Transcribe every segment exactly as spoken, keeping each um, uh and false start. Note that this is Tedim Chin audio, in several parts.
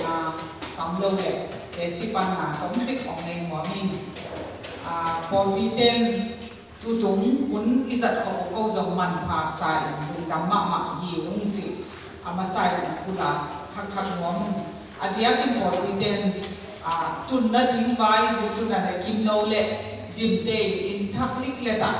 a, tam lo le teci panna tomcik hong nei nuam ing. A, pawlpi ten tutung hun i zat khawh uh ko zong manpha sa in lungdam mahmah hi ung cih a masa in hong pulak thakthak nuam ung. A diakin pawlpi ten, a, tun nading vai zin tun a na kim lo le dimte in thak lik le ta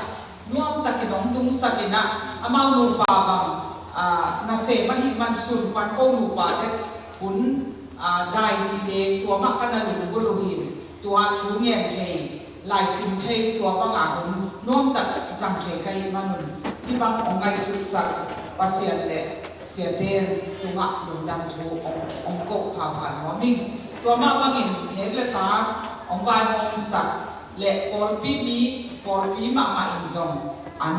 nuam takin hong tungsak in ah, amau nupa bang, a, nasem ahih man sun pan ko nupa dek hun, a, dai dide tua mah ka na lunggulh uh hi. Tua thu ngen thei, laisim thei, tua banga hun nuam tak zang thei ka hih manun hih bang hong ngaihsutsak Pasian le siate tungah lungdam thu hong, hong koh phapha nuam ing. Tua mah bangin nek le ta hong vaihawmsak le pawlpi mi, pawlpi mahmah in zong an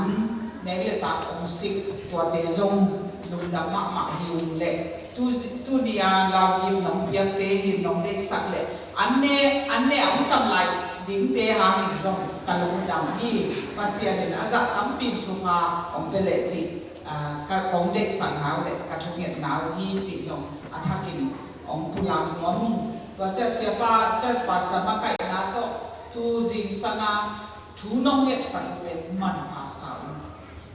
nek le ta hong sik tuate zong lungdam mahmah hi ung le. Tu, tuni a love gift nong piakte hi nong deihsak le an ne, an ne a hong sam lai dingte hangin zong ka lungdam hi. Pasian in a zah tampi in thupha hong pia leh cih, a, ka hong deihsakna uh le ka thungetna uh hi cih zong a thakin hong pulak nuam ung. Tua ciah siapa, church pastor makaihna tawh tu zingsanga thu nong ngetsak uh pen manpha sa ung.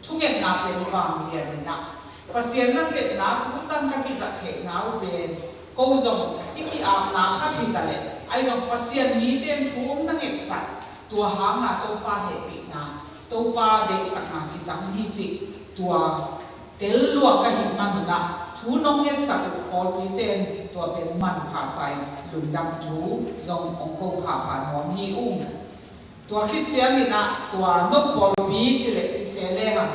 Thungetna pen vanglian in ah Pasian nasepna tutan ka kizat theihna uh pen ko zong i ki-apna khat hi ta leh ahi zong Pasian mite in thu hong na ngetsak tua hanga Topa hehpihna, Topa deihsakna kitang hi cih tua tel lua ka hih manun ah thu nong ngetsak uh pawlpite in tua pen manpha sa in lungdam thu zong hong ko phapha nuam hi ung. Tua khit ciangin ah tua no pawlpi ci le ci se le hang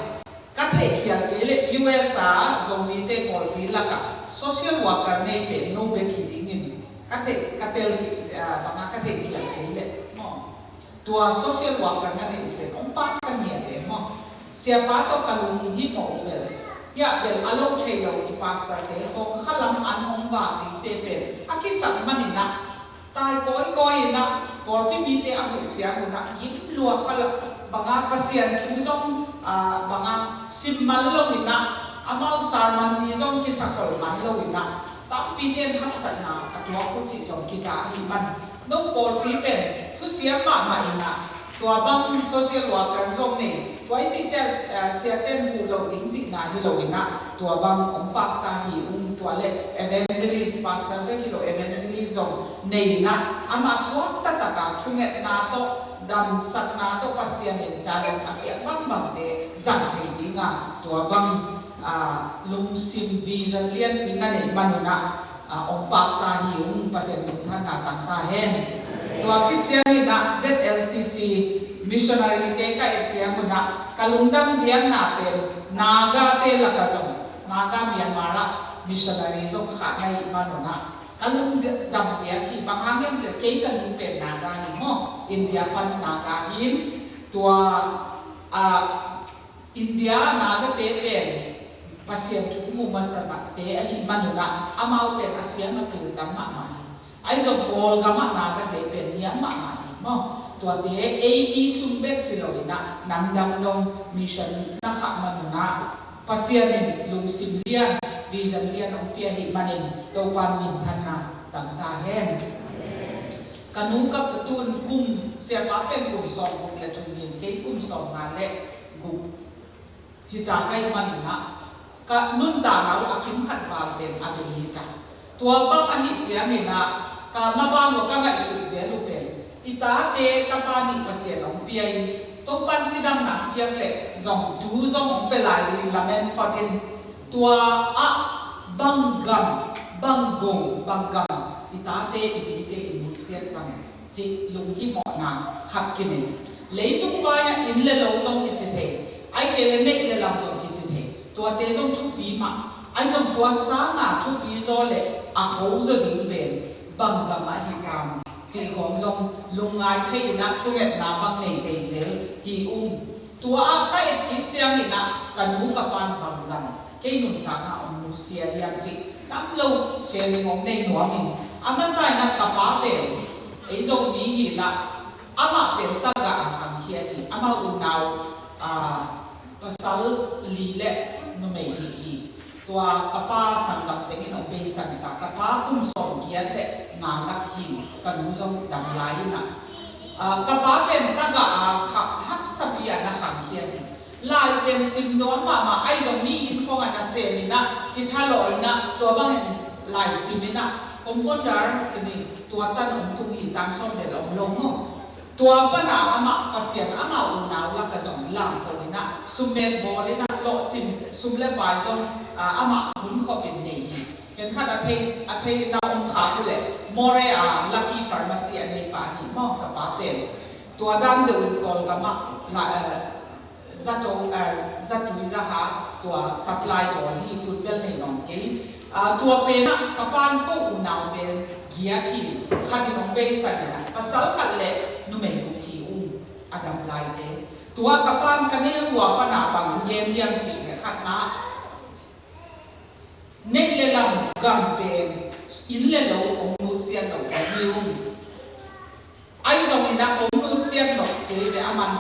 ka theihkhial kei le U S a Zomite pawlpi lakah social worker nei pen no bek hi dingin ka theih, ka tel, ah, banga ka theihkhial kei le maw. Tua social worker na neih uh pen hong pak ka ngiat e maw. Siapa tawh ka lunghimawh uh bel, hiah bel a lo thei lo i pastorte hong khalam an hong vak dingte pen a kisap manin ah tai kawikawi in ah pawlpi mite a huh ciangun ah gim lua khalam banga Pasian thu zong, ah, banga sim man lo in ah amau sermon ni zong kisakhol man lo in ah tampi ten haksatna a tuak uh cih zong kiza ahih man no pawlpi pen thusiam mahmah in ah tua bang social worker zong nei, tua i cih ciah, eh, siaten huh lo ding cihna hi lo in ah tua bang hong pakta hi ung. Tua le evangelist, pastor bek hi lo, evangelist zong nei in ah amah suakta taka thungetna tawh damsakna tawh Pasian in talent a piak bangbangte zang thei dinga tua bang, ah, lungsim vision lianpi na neih manun ah, ah, hong pakta hi ung. Pasian minthanna tangta hen. Tua khit ciangin ah Z L C C missionary te ka et ciangun ah ka lungdam dianna pen Naga te lakah zong Naga Myanmar ah missionary zong khah na hih manun ah ka lungdam diak hi. Bang hang hiam cih leh kei ka nu pen Naga hi maw, India pan Naga hi. Tua, ah, India Nagate pen Pasian thu mu masa mahte ahih manun ah amau pen a siang a pil tam mahmah hi. Ahi zong Kawlgam ah Nagate pen niam mahmah hi maw. Tuate ei i sung bek ci lo in ah namdang zong mission na khah manun ah Pasian in lungsim lian, vision lian hong pia ahih manin Topa minthanna tangta hen. Ka nu ka tun kum, siapa pen kum sawm guk le thum hi, kei kum sawm nga le guk hi ta ka hih manin ah ka nuntakna uh a kim khat val pen a bei hi ta. Tua bang ahih ciangin ah ka maban uh ka ngaihsut zel uh pen i tate tapa nih Pasian hong pia in Topan cidamna hong piak leh zong thu zong hong pia lai ding lamen phot in tua ah bang gam, bang gam, bang gam i tate i tute i nusiat bang cih lunghimawhna khat kinin. Leitung vai-ah inn le lo zong kici thei, ahih kei le neih le lam zong kici thei. Tuate zong thupi mah, ahi zong tua sanga thupi zaw le a kho zaw ding pen bang gam ahi tam cih khawng zong lungngai thei in ah thungetna bang nei thei zel hi ung. Tua ah ka et kik ciangin ah ka nu ka pan bang gam kei nuntakna hong nusia hiam cih tam lo sharing hong nei nuam ing. A masa in ah ka pa pen ei Zomi hi in ah amah pen tagah a khangkhia hi. Amah unau, ah, pasal li le numei nih hi. Tua ka pa sanggam tengin hong beisan ta, ka pa kum sawm giat le nga lak hi. Ka nu zong dam lai in ah, ah, ka pa pen tagah a kha, haksapi a na khangkhia hi. Lai pen sim nuam mahmah, ahi zong mi inn khawng ah na sem in ah, kithalawh in ah, tua bangin lai sim in ah, compounder ci ni, tua tan om tung hi, tang sawm bel om lo maw. Tua pan a amah Pasian amah unau lakah zong lamto in ah, sum mel bawl in ah, lawhcin sum le pai zong, ah, amah hun khop in nei hi. Khenkhat a thei, a thei in ah om kha uh leh, Moreh a Lucky Pharmacy a nei pa hi maw, ka pa pen. Tua dan deuh in Kawlgam ah la, eh, zato, eh, zatui zaha tua supply bawl hi, tun bel nei nawn kei. Ah, tua pen ah ka pan ko unau pen giat hi, khat in hong beisan in ah, pasal khat le numei guk hi ung, a dam laite. Tua ka pan ka neu uh a pan a bang gen hiam cih leh, khatna, neih le lam gam pen inn le lo hong nutsiat lo kong hi ung. Ahi zongin ah hong nutsiat lo ci ve, aman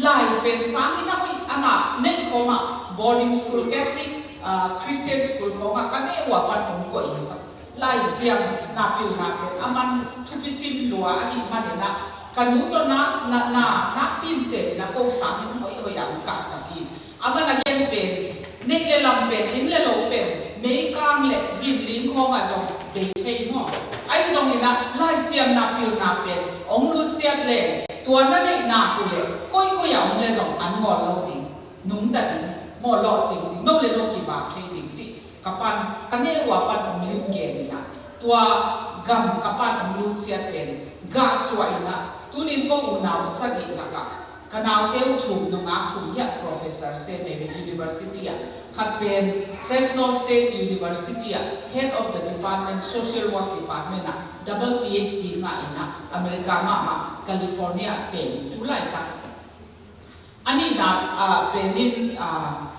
lai pen sang in ah hoih, amah neih khawng ah, boarding school, Catholic, ah, Christian school khawng ah ka neu uh a pan hong koih hi ka. Lai siamna pilna pen aman thupi sim lua ahih manin ah, ka nu tawh na, na, na, nakpi in sem in ah ko sang in hoih hoih a hong kahsak hi. Aman a gen pen, neih le lam pen, inn le lo pen, meikang le zinling khawng ah zong bei thei maw. Ahi zongin ah lai siamna pilna pen hong nutsiat le, tua na neih nak uh leh koikoi ah om le zong an ngawl lo ding, nungta ding maw, lawhcing ding, no le no kivak thei ding cih ka pan ka neu uh a pan hong lim gen in ah, tua gam ka pan hong nutsiat pen gah suah in ah, tunin ko unau sagih lakah ka naute uh thum, nungak thum hi a, professor sem hi ve university ah. Khat pen Fresno State University ah, head of the department, social work department ah double P H D ngah in ah, America mahmah California ah sem, tu laitak. A nihna, ah, pen in, ah,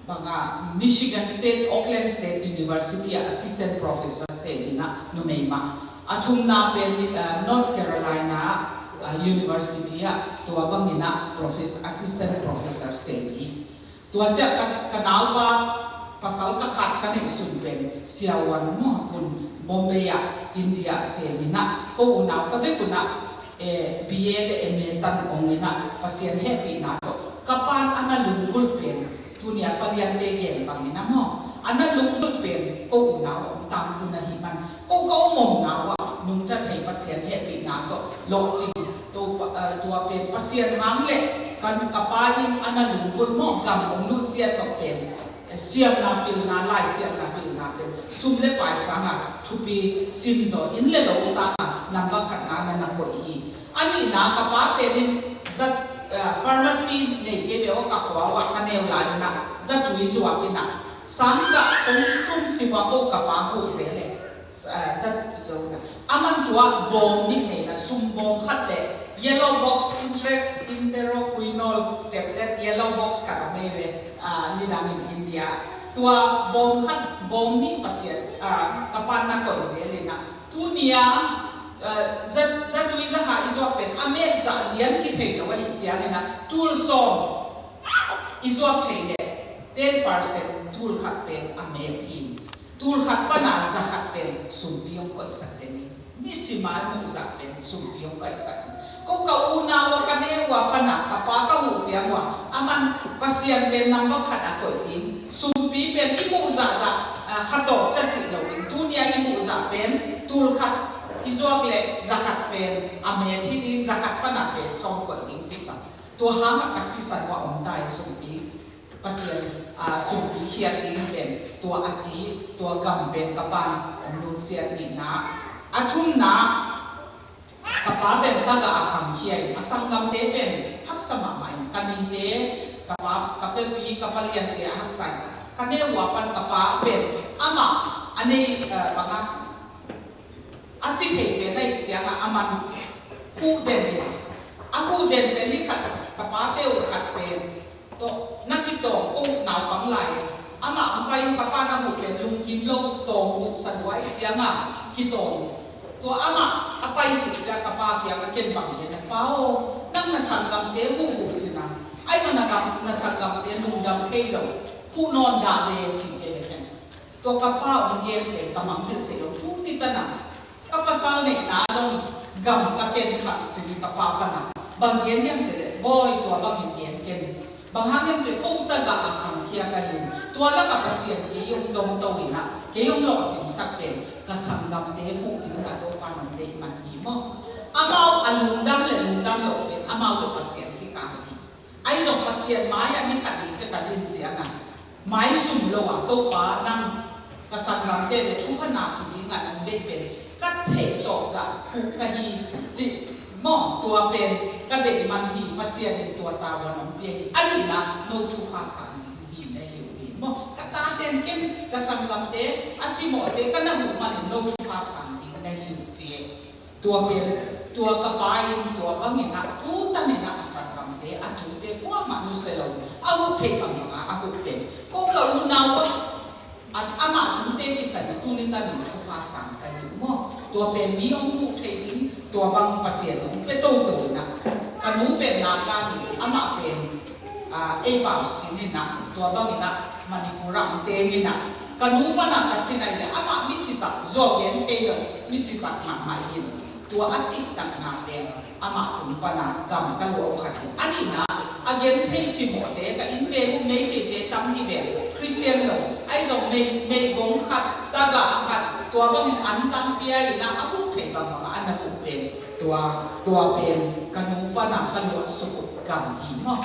bang a, Michigan State, Oakland State University ah assistant professor sem in ah, numei mah. A thumna pen, ah, North Carolina, ah, University ah, tua bang in ah professor, assistant professor sem hi. Tua ciang ka, ka naupa pasal ka khat ka neihsun pen Sia Wan maw, tun Bombay ah, India sem in ah, ko unau ka vek un ah, eh, B A le M A tan ong in ah, Pasian hehpihna tawh ka pan a na lunggulh pen, tuni a paliante gen bangin ah maw, a na lunggulh pen ko unau ong tangtun ahih man, ko ka om omna uh ah nungta thei, Pasian hehpihna tawh lawhcing, tua, eh, tua pen Pasian hang le kan ka pa in a na lunggulh maw, gam ong nutsiat tawh pen, eh, siamna pilna, lai siamna pilna pen sum le pai sangin thupi sim zaw, inn le lo sangin number khatna na na koih hi. A nihna, ka pa pen in zat, eh, pharmacy nei kei ve aw, ka khua uh ah ka neu lai in ah zatui zuak in ah, sang gah sawmthum sim uh a ko ka pa huh zel e. Eh, zat zo na. Aman tua bawm nih nei in ah, sum bawm khat le yellow box, intre-, enteroquinol tablet, yellow box khat a nei ve, ah, nidang in India. Tua bawm khat, bawm nih Pasian, ah, ka pan na koih zel in ah. Tuni a, ah, za, zatui zaha i zuak pen a met zah lian kithei lo ahih ciangin ah, tul sawm i zuak theih leh ten percent, tul khat pen a met hi. Tul khat pan a za khat pen sumpi hong koihsak den hi. Nisim a i muhzah pen sumpi hong koihsak hi. Ko ka unau ah, ka neu uh a pan a ka pa ka huh ciang uh a, aman Pasian pen number khat a koih ding, sumpi pen i muhzah zah, ah, khatawh ciah cih lo ding. Tuni a i muhzah pen tul khat i zuak leh za khat pen a met hi ding, za khat pan a pen sawm koih ding cih bang. Tua hangah ka sisan uh a om ta hi, sumpi. Pasian, ah, sumpi khiat ding pen tua a ci, tua gam pen ka pan ong nutsiat nihna. A thumna, ka pa pen tagah a khangkhia in, a sanggamte pen haksa mahmah in, ka nite, ka pa, ka papi, ka paliante a haksa in, ka neu uh a pan ka pa pen amah a nei, eh, bang a, a ci thei pen ahih ciangin aman huh den hi. A huh den pen hi khat, ka pate uh khat pen tawh na kitawng, ko naupang lai. Amah hong pai uh, ka pa na huh pen lungkim lo, tawng uh sa lua ahih ciangin kitawng. Tua amah a pai khit ciang ka pa kiangah ken bang hiam, "Pa aw, nang na sanggamte huh uh cin a, ahi zong na gam, na sanggamte lungdam thei lo, huh nawn dah ve," ci hi ken. Tua ka pa hong gen pen ka mangngilh thei lo, tuni tan a pasal neihna zong gam ka ken khak ci-in ka pa pana bang gen hiam cih leh, Bawi, tua bangin gen ken. Bang hang hiam cih leh ko tagah a khangkhia ka hi in, tua lakah Pasian kei hong dongto in ah, kei hong lawhcingsak pen ka sanggamte huh dingin ah Topa'n hong deih man hi maw. Amau a lungdam le lungdam loh pen amau le Pasian kikal hi. Ahi zong Pasian mai-ah ni khat ni ciang ka din ciangin, maizum lo a, Topa, nang ka sanggamte le thupha ngah kik dingin nong deih pen ka theih tawh zah huh ka hi, ci maw. Tua pen ka deih man hi, Pasian in tua tavuan hong pia hi. A nihna, no thupha sang ding hi na hi uh hi maw. Ka taten ken ka sanggamte, a cimawhte ka na huh manin no thupha sang ding na hi uh ci hi. Tua pen, tua ka pa in tua bangin ah, tu tanin ah a sanggamte, a tute kuamah nusia lo, a huh theih bangbang a, a huh pen. Ko ka unau ah, a, amah tute kisai in tuni tanin thupha sang ka hi uh maw. Tua pen mi hong huh theih ding, tua bang Pasian hong pia toto in ah. Ka nu pen Naga hi, amah pen ah, ei pau sin in ah, tua bangin ah Manipur ah hong teng in ah, ka nu pana ka sin ahih leh amah mi citak, zuau gen thei lo, mi citak mahmah in, tua a cihtakna pen amah tung pana gam ka luah uh khat hi. A nihna, a genthei cimawhte, ka inn veng uh Meiteite tam hi ve, Khristian lo, ahi zong mei, meigong khat, tagah khat, tua bangin an tampi a in ah, a huh theih bangbang a na huh pen, tua, tua pen ka nu pana ka luah suk uh gam hi maw.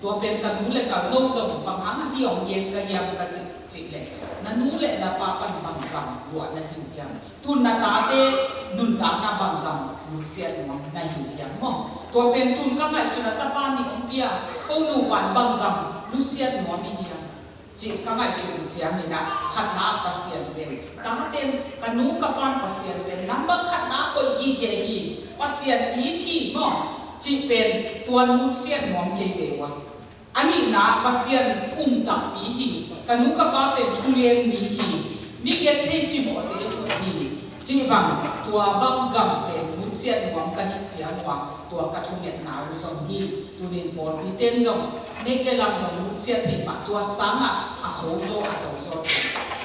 Tua pen ka nu le ka, no zong bang hang a hih hong gen ka hiam ka cih, cih leh, na nu le na pa pan bang gam luah na hi uh hiam? Tun na tate nuntakna bang gam nusiat nuam na hi uh hiam maw? Tua pen tun ka ngaihsun a tapa nih hong pia ko nupa'n bang gam nusiat nuam i hiam, cih ka ngaihsun uh ciangin ah, khatna ah Pasian pen, taten ka nu ka pa'n Pasian pen number khatna ah koih gige hi, Pasian it hi maw, cih pen tua nusiat nuam kei ve ua. A nihna, Pasian um takpi hi. Ka nu ka pa pen thungen mi hi. Mi genthei cimawhte uh hi. Cih bang, tua bang gam pen nusiat nuam ka hih ciang ua, tua ka thungetna uh zong hi. Tuni in pawlpite'n zong neih le lam zong nusiat thei mah, tua sangin a kho zaw, a to zaw.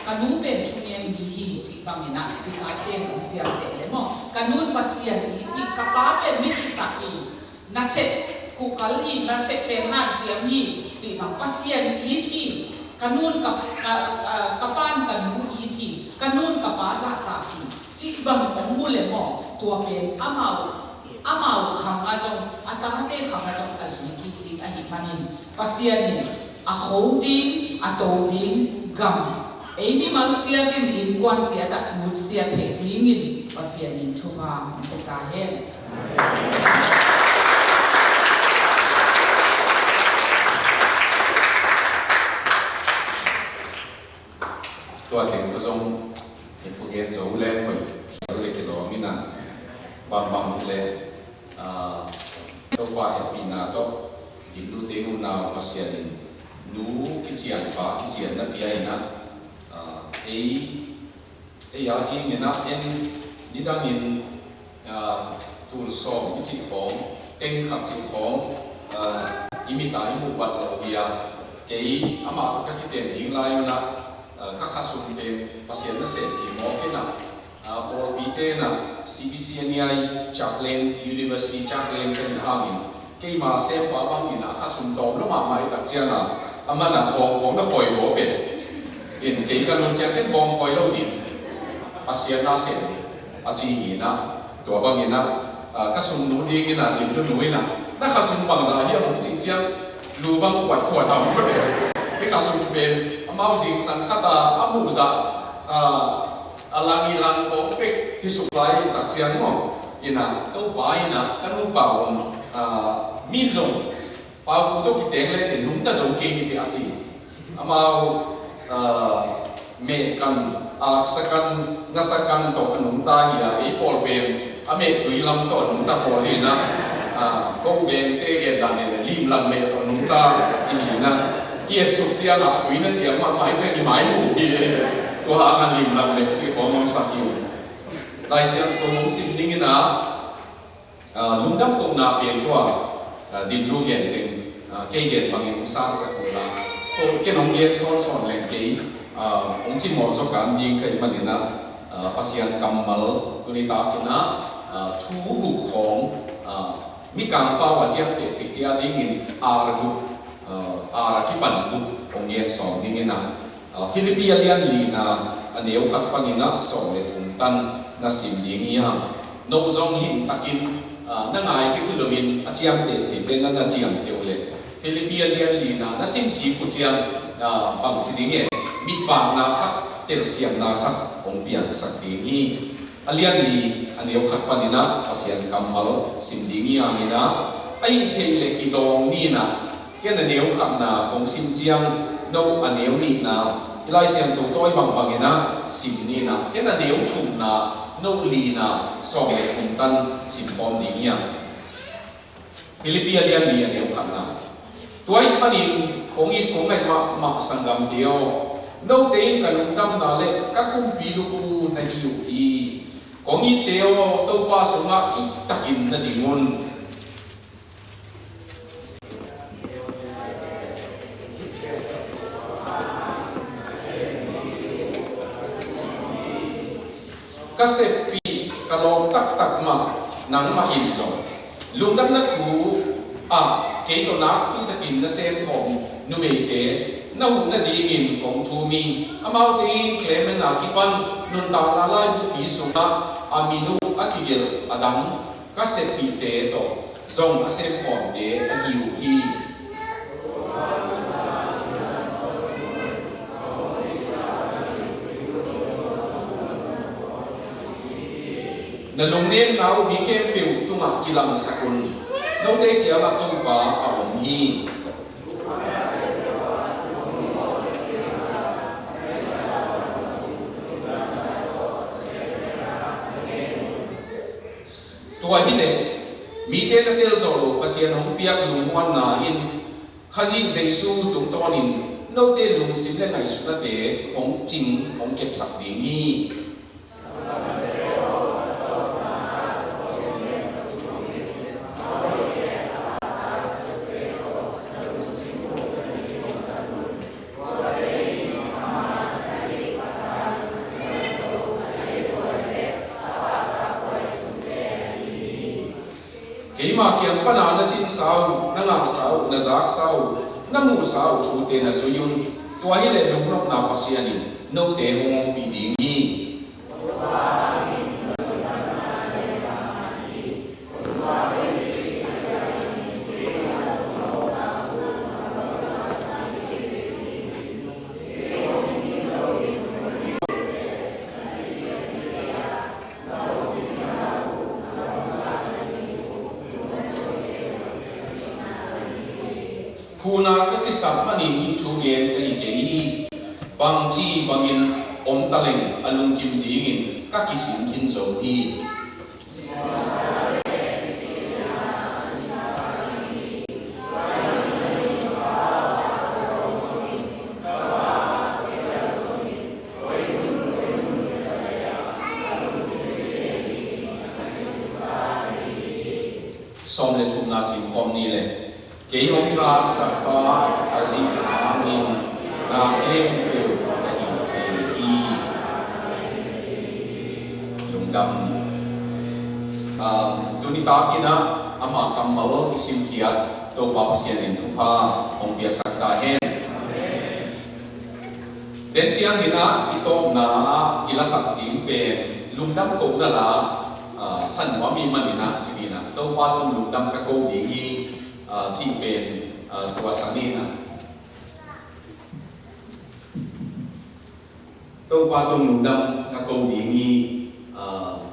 Ka nu pen thungen mi hi, cih bangin ah i tate in hong ciamteh leh maw. Ka nu'n Pasian it hi, ka pa pen mi citak hi. Nasep khuhkal hi, nasep pen hanciam hi, cih bang Pasian it hi. Ka nu'n ka, ka, ka, ka pa'n ka nu it hi, ka nu'n ka pa zahtak hi, cih bang hong mu leh maw, tua pen amau, amau khang ah zong, a tate khang ah zong a zui kik ding ahih manin, Pasian in a kho ding, a to ding gam, ei mimal ciat in innkuan ciat ah nusia thei dingin Pasian in thupha hong pia ta hen. Tua teng tawh zong i thugen zo leng hoih, le kilawm in a, bangbang hi leh, ah, Topa hehpihna tawh, Dim Lu te unau Pasian in nu kician pa kician na pia in a, ah, ei, ei a dingin a, en nidangin, ah, tul sawm i cih khawng, teng khat cih khawng, ah, i mit a i muh bat lo hi a, kei amah tawh ka kiten ding lai un a, ah, ka khasum pen Pasian nasem kimawk in a, ah, pawlpite in a, C B C N E I chaplain, university chaplain ka hih hangin, keima sempa bangin a khasum tawm lo mahmah i tak ciangin a, aman a bawngkhawng na khawi baw pen in, kei ka lun ciang ken bawngkhawi lo ding, Pasian nasem a ci in a, tua bangin a, ah, ka sumnu dingin a, Dim Lu nu in a, na khasum bangzah hiam hong cih ciang, lu bang khuatkhuat a om khawh leh, i khasum pen amau zingsang khat a, a muhzah, ah, a lang i lang khawng pek hi suk lai i tak ciang maw. In a, Topa in a, ka nupa om, ah, min zong Pau Kung tawh kiteng le te nungta zo kei ni te a ci. Amau, ah, meh kan, aksa kan, ngasa kan tawh a nungta hi a, ei pawl pen a meh tui lam tawh a nungta pawl hi na. Ah, ko vengte gen dan hi le lim lam meh tawh a nungta hi na. I et suk ciang a tui na siam mahmah hi ciang i mai mu hi. Tua hang a lim lam meh ci khawng om sak hi. Lai Siangtho hong sim ding in a, ah, lungdam kohna pen tua, ah, Dim Lu gen teng, ah, kei gen bangin hong sangsak uh la. Ko ken hong gen sawnsawn leng kei, ah, hong cimawh zaw kan ding ka hih manin a, Ah, Pasian kammal tuni takin ah, ah, thu guk khawng, ah, Mikang pau a ciamteh theite a dingin ar guk, ah, ar a kipan guk hong gen sawm dingin ah, ah, Philippi a lian lina a neu khat panin ah sawm le thum tan na sim ding hi hang. No zong limtakin, ah, na ngai bek hi loin a ciamteh theite na na ciamteh uh leh Philippi a lian lina na sim kik uh ciang, ah, bangci ding e, mitvakna khat, telsiamna khat hong piangsak ding hi. A lian li a neu khat panin ah Pasian kammal sim ding hi hangin ah, ahih theih leh kidawng ni in ah, ken a neu khatna kong sim ciang no a neu nihna, i Lai Siangtho tawi bangbangin ah sim ni in ah, ken a neu thumna, no lina sawm le thum tan sim khawm ding hi hang. Philippi a lian li a neu khatna. Tua ahih manin kong it kong ngaih mahmah sanggamte aw, note in ka lungdamna le ka kumpi lukhu na hi uh hi. Kong itte aw, Topa sungah kiptakin na ding un. Ka seppih ka lawm taktak mah nangmah in zong, lungdamna thu ah kei tawh nakpi takin na semkhawm numeite na huh nadingin kong thum hi. Amaute in Klement a kipan nuntakna laibupi sungah a min uh a kigelh a dang ka seppihte tawh zong a semkhawmte ahi uh hi. Na lungnemna uh mi khempeuh tungah kilangsak un. Note kiangah Topa a om hi. Tua hileh mite na telzawh loh Pasian hong piak lungmuanna in Khazih Jesu tungtawnin note lungsim le ngaihsutnate hong cing hong kepsak ding hi. Keima kiang pana na sinsa uh, na ngahsa uh, na zaksa uh, na muhsa uh thute na zui un. Tua hileh lungnopna Pasian in note hong ompih ding hi. Khuna ka kisap manin hih thu gen ka hi kei hi. Bangci bangin om taleng a lungkim dingin ka kisin khin zo hi. Sawm le thumna sim khawm ni le. Kei hong thahatsak pa Khazih hangin na khempeuh ka hih thei hi. Lungdam. Ah, tuni takin ah ama kammal i simkhiat Topa Pasian in thupha hong piaksak ta hen. Den ciangin ah i tawpna ah i lasak ding pen lungdam kohna la, ah, sa nuam i hih manin ah ci-in ah Topa tung lungdam ka ko ding hi, ah, cih pen, ah, tua sa ni-in ah Topa tung lungdam ka ko ding hi, ah,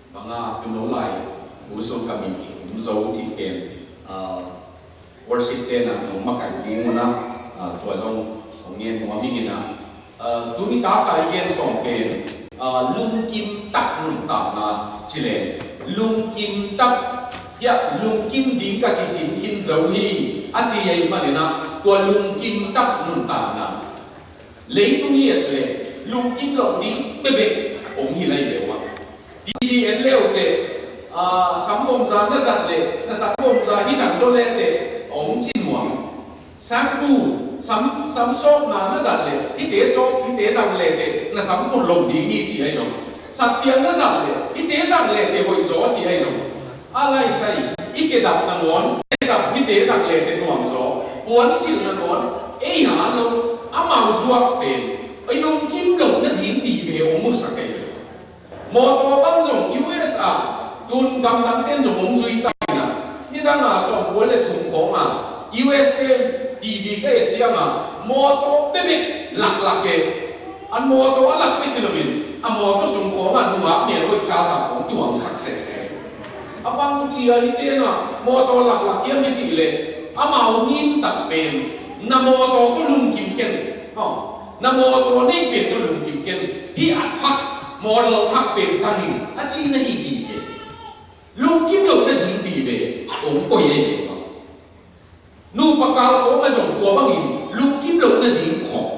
bang a tun lo lai, u sung ka min kikum zo cih pen, ah, worship te'n ah nong makaih ding un ah, ah, tua zong hong ngen nuam ing in ah, ah, tuni tak a i gen sawm pen, ah, lungkim tak nuntakna ci leng, lungkim tak, hiah lungkim ding ka kisin khin zo hi, a ci ahih manin ah, tua lungkim tak nuntakna leitung i et leh lungkim loh ding bekbek om hi lai leu ah. Ti en leu teh, ah, sam bawmza na zat leh, na sam bawmza hi zang zaw le teh om ci nuam. Sam ku, sam, sam sawkna na zat leh, hihte sawk, hihte zang le teh na sam kut loh ding hi ci ahi zong. Satpiakna zat le hihte zat le te hoih zaw ci ahi zong, a laisai i khedap nangawn, khedap hihte zat le te nuam zaw, puansilh nangawn ei ha lo, amau zuak pen i lungkim loh nading vive hong musak ahi ve. Mawtaw bang zong U S a tun gamdang ten zong hong zui ta ina, nidang a sawmkua le thum khawng a U S ten T V ka et ciang a, mawtaw bebek laklak e. A mawtaw a lak bek hi loin a mawtaw sung khawng a nungak mel hoih kal ta khawng tuangsak sese. A bang cia hihte na mawtaw laklak hiam i cih leh, amau nin tak pen na mawtaw tawh lungkim ken. Maw, na mawtaw nei pen tawh lungkim ken. Hih a thak, model thak pen zang in a ci na hi hi pen. Lungkim loh nading vive hong koi ahi ve. Nupa kal khawng a zong tua bangin lungkim loh nading khawng,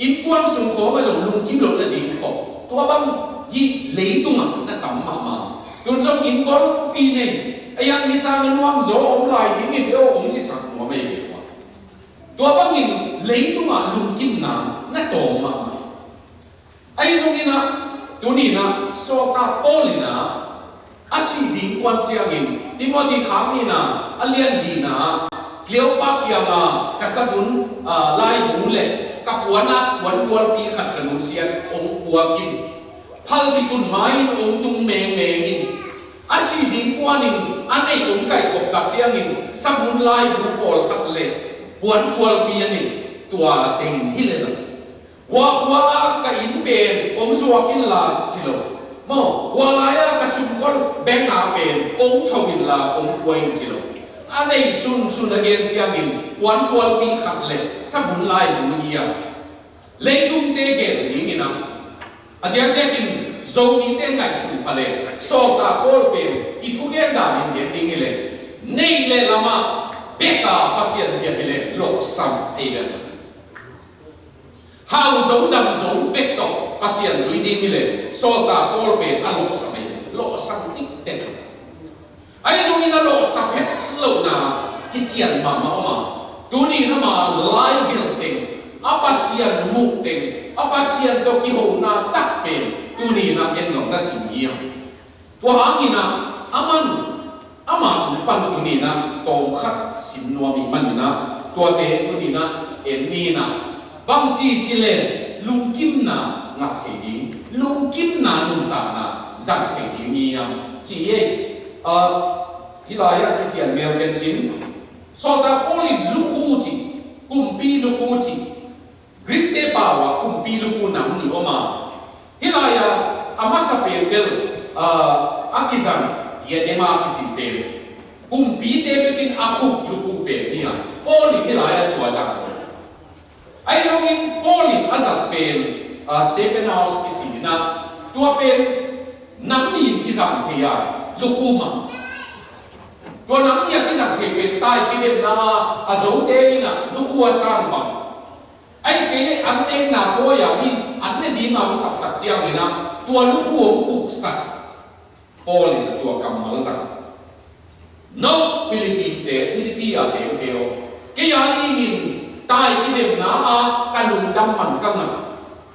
innkuan sung khawng a zong lungkim loh nading khawng, tua bang hih leitungah na tam mahmah. Tun zong inn golpi nei, a yang i sang a nuam zaw om lai ding hi ve aw hong cisak nuam ahi ve. Tua bangin leitungah lungkimna na tawm mahmah. Ahi zongin ah, tuni in ah, sawltak Paul in ah, a sih ding kuan ciangin, Timothy khak nihna, a lian lina, Cleopa kiangah ka sabun, ah, laibu le ka puan ah puantualpi khat ka nusiat hong puak in, phalbi tun mai-in hong tung mengmeng in, a sih ding kuanin a neih hong kaihkhop tak ciangin sabun laibu pawlkhat le puantualpi a neih, tua teng hi lel a. Hua khua ah ka inn pen hong zuak inla ci lo. Maw, hua lai-ah ka sumkhol bank ah pen hong tho inla hong pua in ci lo. A neih sunsun a gen ciangin puantualpi khat le sabun laibu hi a. Leitungte gen dingin ah, a diakdiakin Zomite ngaihsun pha le, sawltak Paul pen i thugen danin gen ding hi le, neih le lamah bek a Pasian bia hi le lawhsam ei le. Hau zo dam zo bek tawh Pasian zui ding hi le, sawltak Paul pen a lawhsam hi, lawhsam tiktek. Ahi zongin a lawhsam het lohna kician mahmah om a. Tuni in ama lai gelh teng, a Pasian muh teng, a Pasian tawh kihona tak pen tuni in a en zong na sim hi a. Tua hangin ah, aman, ama tung pan tuni in ah tawmkhat sim nuam ih manin ah, tuate tuni in ah en ni in ah, bangci ci le lungkimna ngah thei ding, lungkimna nuntakna zang thei ding hi hiam ci hi. Ah, hih lai-ah kician mel ken cin, sawltak Paul in lukhu ci, kumpi lukhu ci, Greek-te pau ah kumpi lukhu nam nih om a, hih lai-ah a masa pen bel, ah, a kizang diadema kici pen, kumpite bekin a khuk lukhu pen hi a, Paul in hih lai-ah tua zang. Ahi zongin Paul in a zat pen, ah, Stephanos kici in ah, tua pen nam nih in kizang thei a, lukhu mah. Tua nam nih a kizang thei pen tai kidemna a zote in ah lukhu a sang bang. Ahih kei leh an nekna pawi-a in an ne ding a hong sak tak ciangin ah tua lukhu hong khuksak. Paul in tua kammal zang. No, Philippi-te, Philippi a teng peuh, kei a dingin tai kidemna ah ka lungdam man ka ngah.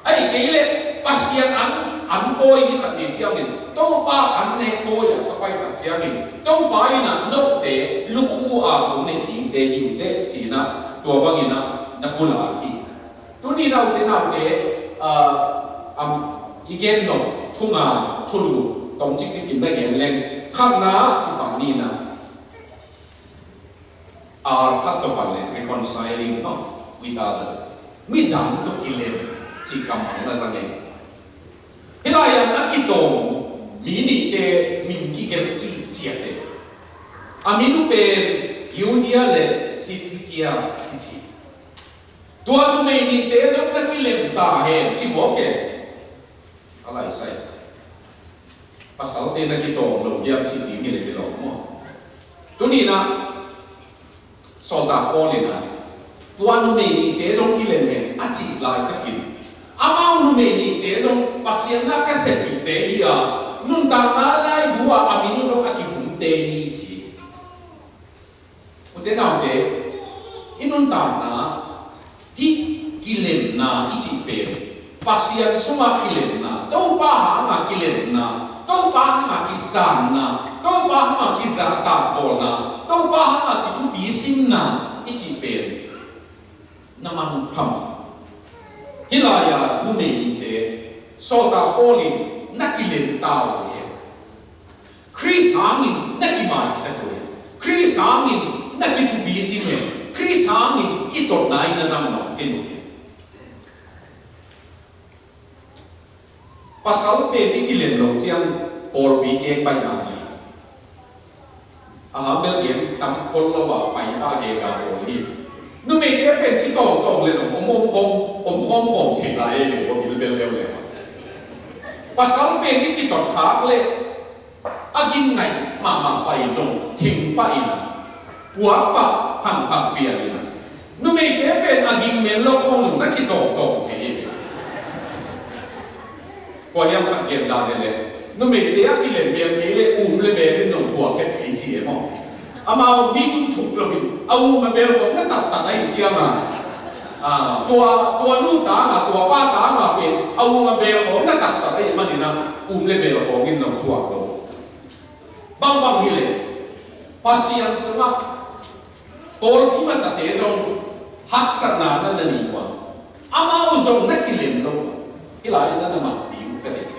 Ahih kei leh Pasian an, an pawi ni khat ni ciangin, Topa an nek pawi-ah ka pai tak ciangin, Topa in ah note lukhu a hong ne dingte hi uh teh ci-in ah tua bangin ah na pulak hi. Tuni naute, naute, ah, am, i gen nop thu nga, thu lu tawm cikcik in na gen leng, khatna ci pah ni in ah, ar khat tawh pan leng, reconciling, no, with others. Midang tawh kilem ci kammal na zang e. Hih lai-ah a kitawng mi nihte min kigelh cih ciat e. A min uh pen Euodia le Syntyche kici. Tua numei nihte zong na kilem ta hen ci mawk e. A laisai, pasalte na kitawng lo hiam cih ding hi le kilawm maw? Tuni in ah sawltak Paul in ah tua numei nihte zong kilem hen a cih laitakin, amau numei nihte zong Pasian na ka sepihte hi a, nuntakna laibu ah a min uh zong a kihumte hi ci. Ute naute, i nuntakna, hih kilemna i cih pen, Pasian sungah kilemna, Topa hanga kilemna, Topa hanga kisanna, Topa hanga kizahtak bawlna, Topa hanga kithupi simna i cih pen na man tham. Hih lai-a numei nihte, sawltak Paul in na kilem ta uh hen. Khrist hangin na kimaisak uh hen. Khrist hangin na kithupi sim hen. Khrist hangin kitotna in na zang mah ken uh hen. Pasal pen i kilem lo ciang pawlpi keng paina hi. A hang bel gen tam khol lo a pai ta gega pawl hi. Numeite pen kitawngtawng le zong om om khawm, om khawm khawm thei lai e le, om bil bel leuleu. Pasal pen i kitot khak le a gin ngai mahmah pai zong theng pah in a, puak pah phangphang pian in a, numeite pen a gin men lo khawng zong na kitawngtawng thei hi. Kua hiam khat gen dan le le, numeite a kilem bel kei le um le bel in zong thuak het kei ci e maw. Amau mi tung thuk lo in a um a bel khawng na taktak a hi ciang a, a, tua, tua nu tang a, tua pa tang a pen a um a bel khawng na taktak a hi manin a, um le bel khawng in zong thuak lo. Bangbang hi le Pasian sungah pawlpi masate zong haksatna na na nei uh a, amau zong na kilem lo uh a, hih lai-ah na na manpih uh ka deih.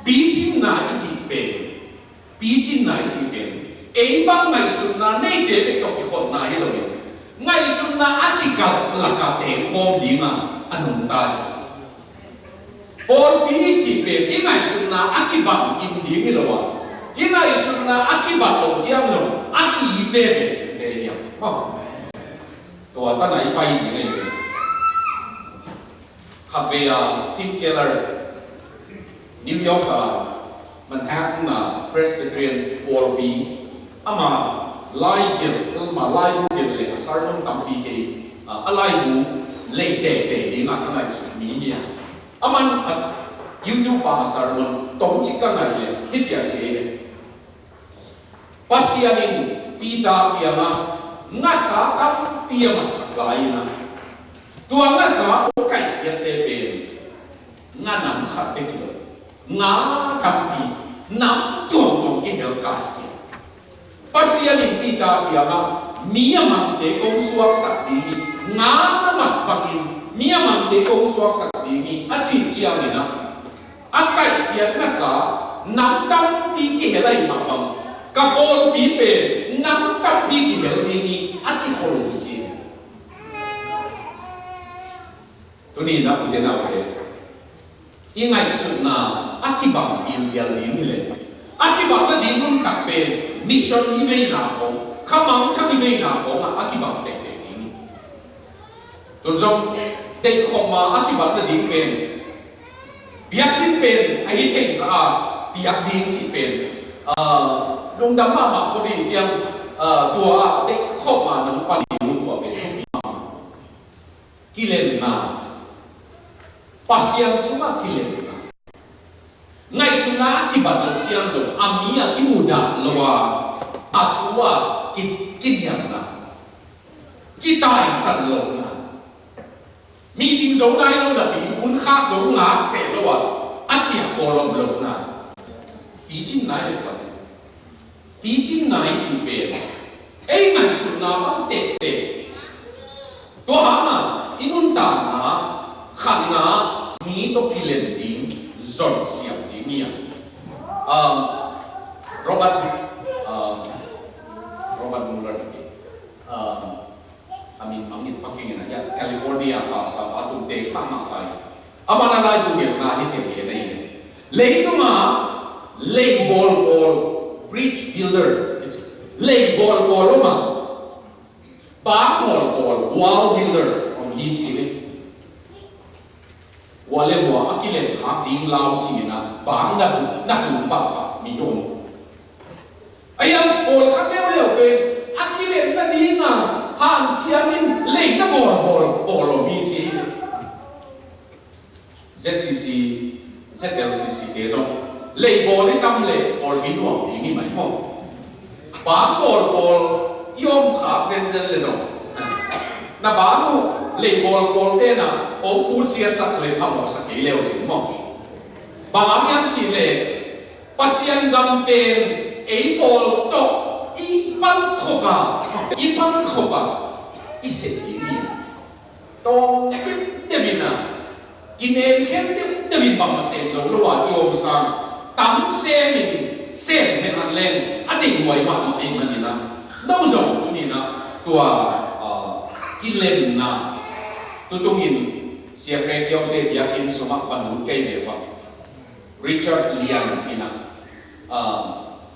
Picinna i cih pen, picinna i cih pen ei bang ngaihsutna neite bek tawh kikhopna hi lo in, ngaihsutna a kikalh laka tengkhawm dinga a nungta hi. Pawlpi i cih pen i ngaihsutna a kibang kim ding hi lo a, i ngaihsutna a kibang lo ciang lo a ki-it veve hi a. Tua tan a i pai ding hi ve. Khatvei a Tim Keller, New York a Manhattan a Presbyterian pawlpi, ama laigelh, ama laibu gelh le a sermon tampi kei, a, a laibu lei teitei ding a ka ngaihsut mi hi a. Aman a YouTube a sermon tawmcik ka ngaih le hih ci a ci hi. Pasian in Peter kiangah ngasa tampi a matsak lai in a, tua ngasa hong kaihkhiatte pen nga nam khat bek hi lo, nga tampi, nam tuamtuam kihel kaikhia. Pasian in Peter kiangah mi a mangte kong suaksak ding hi, nga na mat bangin mi a mangte kong suaksak ding hi a cih ciangin a, a kaihkhiat ngasa nam tampi kihel ahih mah bang, ka pawlpi pen nam tampi kihel ding hi a ci khol uh hi ci. Tuni na ute naute, i ngaihsutna a kibang gilgial ding hi le, a kibang nading nuntak pen mission i veina khawng, kha mangthang i veina khawngah a kibang teitei ding hi. Tun zong deihkhop ma a kibang nading pen, biakinn pen a hi theihsa a piak ding cih pen, ah, lungdam mahmah khawh ding ciang, ah, tua ah deihkhop ma nang pan ding uh tua pen thupi mahmah. Kilemna, Pasian sungah kilemna. Ngaihsutna a kibat loh ciang zong a mi a kimudah lo a, a thu a ki, kiniamna, kitaisan lohna, meeting zo nai lo napi, hun khak zo ngak seh lo a, a ciah pawl om lohna. Picin nai lo pah. Picin nai cih pen ei ngaihsutna hong teptep. Tua hangah i nuntakna, khatna, mi tawh kilem ding zon siam ding hi a. Um, Robert, um, Robert Muller, um, a min mangngilh pakingin a, ya, California pastor pa tung teng mahmah pai. Amah na laibu gelhna hi ciang hi a, na hi a. Leitungah leibawl pawl, bridge builder, leibawl pawl om a, bang bawl pawl, wall builders om hi ci hi. Hua le hua a kilem khak ding lau ci-in a, bang na, na hum pahpah mi om. A hiang pawlkhat leuleu pen a kilem nadinga hanciamin lei na bawlbawl pawl om hi ci hi. Z C C, Z L C C te zong leibawl i tam le pawlpi nuam ding hi mai maw? Bang bawlbawl i om khak zenzen le zong, na bang uh leibawl pawl tena om phutsiasak le phamawhsak kei leu cin maw? Bang hang hiam cih leh Pasian gam pen ei pawl tawh i pan khop a, i pan khop a, i sep ding hi. Tawm deuhdeuh in a, kinem khem deuhdeuh in bangmah sem zo lo a i om sang, tam semin sem hen an leng a deihhuai mahmah ahih manin a, no zong tuni in a tua, ah, kilemna, tutungin Sia Khe Kiaute biakinn sungah va lut kei ve ua. Richard Lian in a, ah,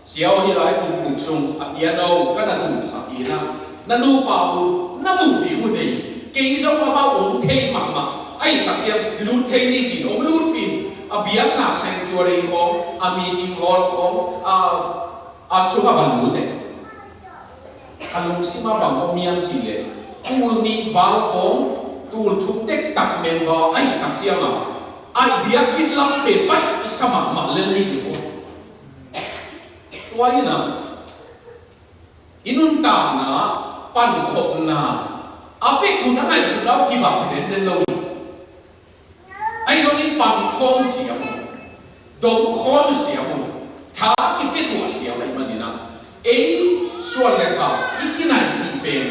Sia aw, hih lai kum guk sung a piano ka na tungsak in a, na nupa uh na muh ding uh nei. Kei zong amau hong thei mahmah. Ahih tak ciang lut thei ni ci-in hong lutpih in, a biakna sanctuary khawng, a meeting hall khawng, a, a sungah va lut e. Ka lungsim ah bang om hiam cih leh, tul nih val khawng, tul thum dektak member ahih tak ciang a, a biakinn lam pen baihsa mahmah lel hi ding uh. Tua hi in a, i nuntakna pankhopna a vek un a ngaihsutna uh kibang zenzen lo hi. Ahi zongin pang khawm siam uh, dom khawm siam uh, tha kipia tuah siam ahih manin a, ei suan le kha i kinaih ding pen,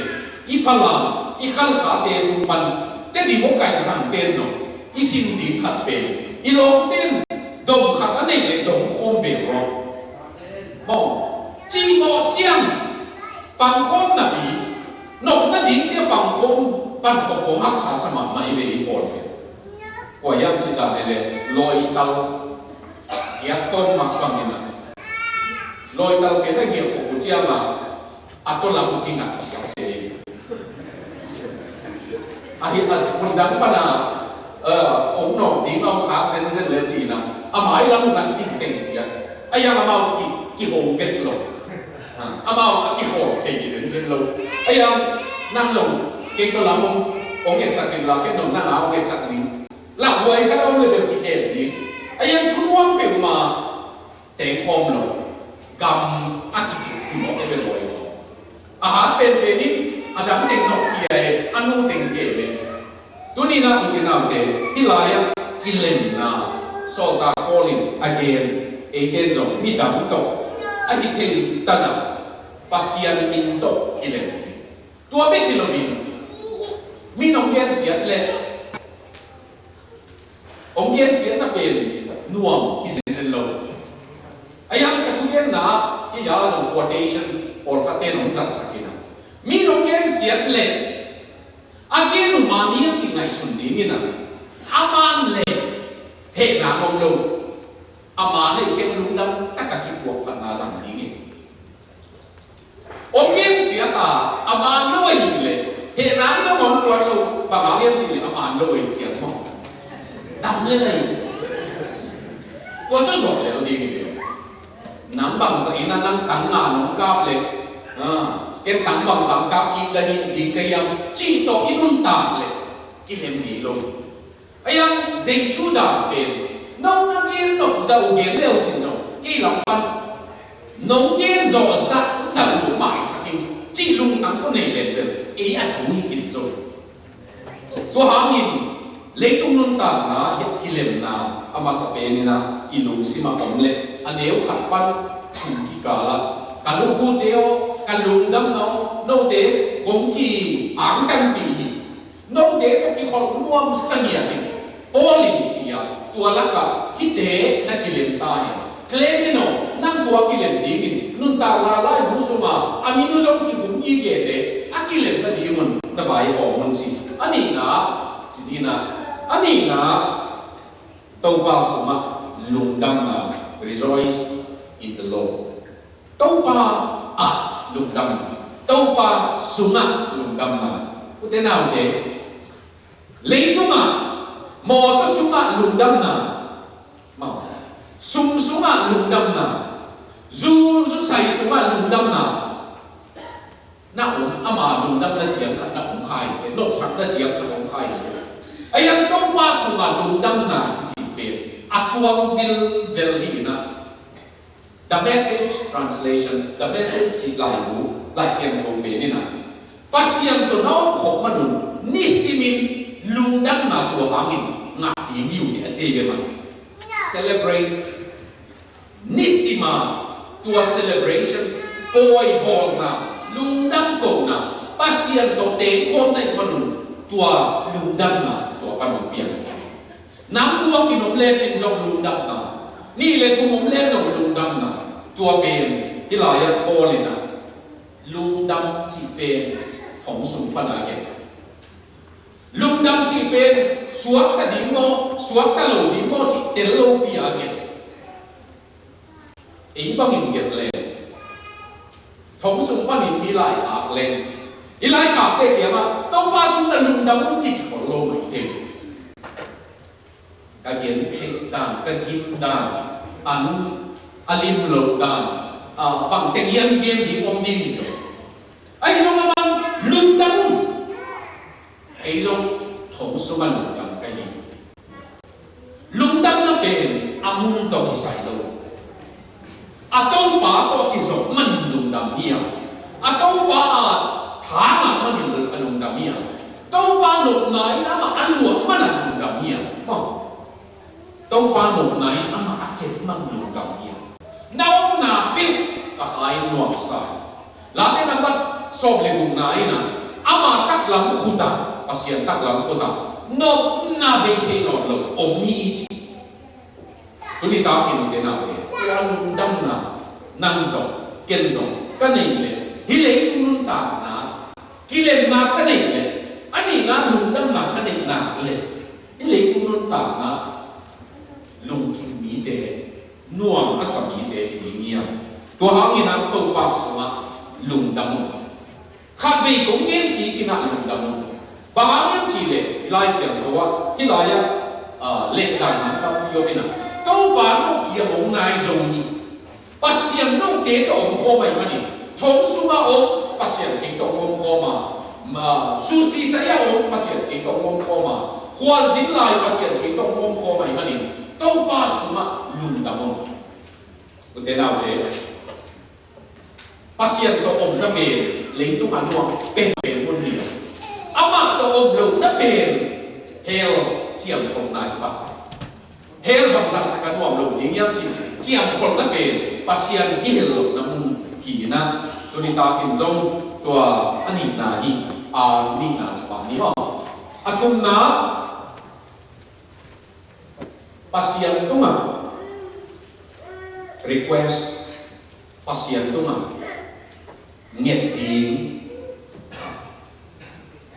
i Falam, i Khalkhate tung pan Tedim aw kaihsangte in zong i sin ding khat pen, i lawmte in dom khat a neih leh dom khawm ve uh aw. Maw, cihmawh ciang pangkhawm nading, nopna dingte pangkhawm, pankhop khawm haksa sa mahmah hi ve i pawl pen. Kua hiam cih zah leh lawital giak khawm mah bangin a, lawital pen a giak khop uh ciang a, a tawlam uh kingat ciang se hi. Ahi a, mun dang pan a, eh, hong nawk ding a hong khak zenzen le ci-in a, a mailam uh ngat tengteng ci-a, a hiang amau ki, kiho vet lo. Ha, amau a kiho thei zenzen lo. A hiang nang zong kei tawlam hong, hong etsak ding la, kei zong nang a hong etsak ding. Lauhuai khat a om le bel kikem ding. A hiang thu nuam peuhmah teng khawm lo, gam a kituh hi mawk e ve lawi khawm. A hat penpen in a dang teng nop khia e, a nu teng kem e. Tuni-in a, u te nau te, hih lai-ah kilemna, sawltak Paul in a gen, eite in zong midang tawh a hi thei tan a, Pasian min tawh kilem hi. Tua bek hi loin, mi'n hong gensiat leh, hong gensiatna pen nuam hi zenzen lo. A hiang ka thugenna ah, kei a zong quotation pawlkhatte in hong zatsak in a, mi'n hong gensiat leh, a gen uh man hiam cih ngaihsun ding in a, a man leh hehna om lo. A man ahih ciang lungdam tak a kipuak phatna zang ding hi. Hong gensiat a, a man lo ahih leh, hehna zong om luat lo, bang hang hiam cih leh a man lo ahih ciang maw. Dam lel ahih leh, tua tawh zuak lel ding hi ve. Nang bangzah in a, nang tang nga nong kap leh, ah, ken tang bangzah kap kik ka hi ding ka hiam cih tawh i nuntak leh kilem ngei lo. A hiang Jesu dan pen, no na gen nop zah uh gen le uh cin zong, kei lam pan nong gen zawh zahzah uh maisak ing cih lungtang tawh nei lem lel, ei a zo hi khin zo. Tua hangin leitung nuntakna ah kilemna a masa pen in a, i lungsim ah om leh, a neu khat pan thum kikal ah, ka lukhute aw, ka lungdamna aw, note kong ki-angtanpih hi. Note tawh kikholh nuamsa ngiat in, Paul in ci a, tua lakah hihte na kilem ta hen. Clement aw, nang tua kilem dingin nuntak laibu sungah a min uh zong kikum gigete a kilem nadingun na vaihawm un ci. A nihna, ci dina, a nihna, Topa sungah lungdamna, rejoice in the Lord. Topa ah lungdamna, Topa sungah lungdamna. U te nau te, leitungah mawtaw sungah lungdamna, maw, sum sungah lungdamna, zu, zu sai sungah lungdamna. Na om, ama lungdamna ciang khat na om kha hi ve, nopsakna ciang khat om kha hi ve. A hiang Topa sungah lungdamna kici pen a tuang vilvel hi in a, The Message translation, The Message cih laibu, Lai Siangtho pen in a, Pasian tawh na om khawh manun nisimin lungdamna tua hangin ngah ding hi uh hi a ci ve mah. celebrate, nisima tua celebration, pawi bawlna, lungdam kohna, Pasian tawh tengkhawm na ih manun tua lungdamna tua pan hong piang. Nang tua kinom lecin zong lungdamna, nih le thum om le zong lungdamna, tua pen hih lai-ah Paul in ah lungdam cih pen thong sung pan a gen. Lungdam cih pen suakta ding maw, suakta lo ding maw cih tel lopi a gen. Ei bangin gen leng, thong sung panin mi laikhak leng, i laikhakte kiangah Topa sung na lungdam un kici khol lo mai thei. Ka gen theih dan, ka gim dan, an a lim lo dan, a, bang teng hiam i gen ding om ding hi lo. Ahi zong amah lungdam un. Kei zong thong sungah lungdam ka hi. Lungdamna pen a mun tawh kisai lo. A Topa tawh a kizop manin lungdam hi a. A Topa a tha ngah manin a lungdam hi a. Topa nopna in amah a luah man a lungdam hi a. Maw. Topa nopna in amah a kep man lungdam hi a. Na omna peuh a kha in nuamsa. Late nambat sawm le gukna in ah, ama taklam khut ah, Pasian taklam khut ah nopna bei thei nawn lo om hi ci. Tuni takin ute naute, tua lungdamna nang zong, ken zong ka neih leh, hih leitung nuntakna kilemna ka neih leh, a nihna lungdamna ka neih nak leh, hih leitung nuntakna lungkim mite, nuam a sa mite i ding hi a. Tua hangin a Topa sungah lungdam un. Khatvei kong gen kik in ah lungdam un. Bang hang hiam cih leh Lai Siangtho ah hih lai-ah, ah, letdanna tampi om in ah, Topa no kiang hong nai zo hi. Pasian note tawh om khawm ahih manin, thong sungah om Pasian kei tawh om khawm a, ma, susi sai ah om Pasian kei tawh om khawm a, khualzin lai Pasian kei tawh om khawm ahih manin, Topa sungah lungdam un. Ute naute, Pasian tawh omna pen leitung a nuam penpen mun hi lo. Amah tawh om lohna pen hell ciamkhopna hi pah. Hell bangzah tak a nuam lo ding hiam cih ciamkholhna pen Pasian kihel lohna mun hi in ah, tuni takin zong tua a nihna hi, a nihna ci pah ni maw. A thumna, Pasian tungah request, Pasian tungah nget ding.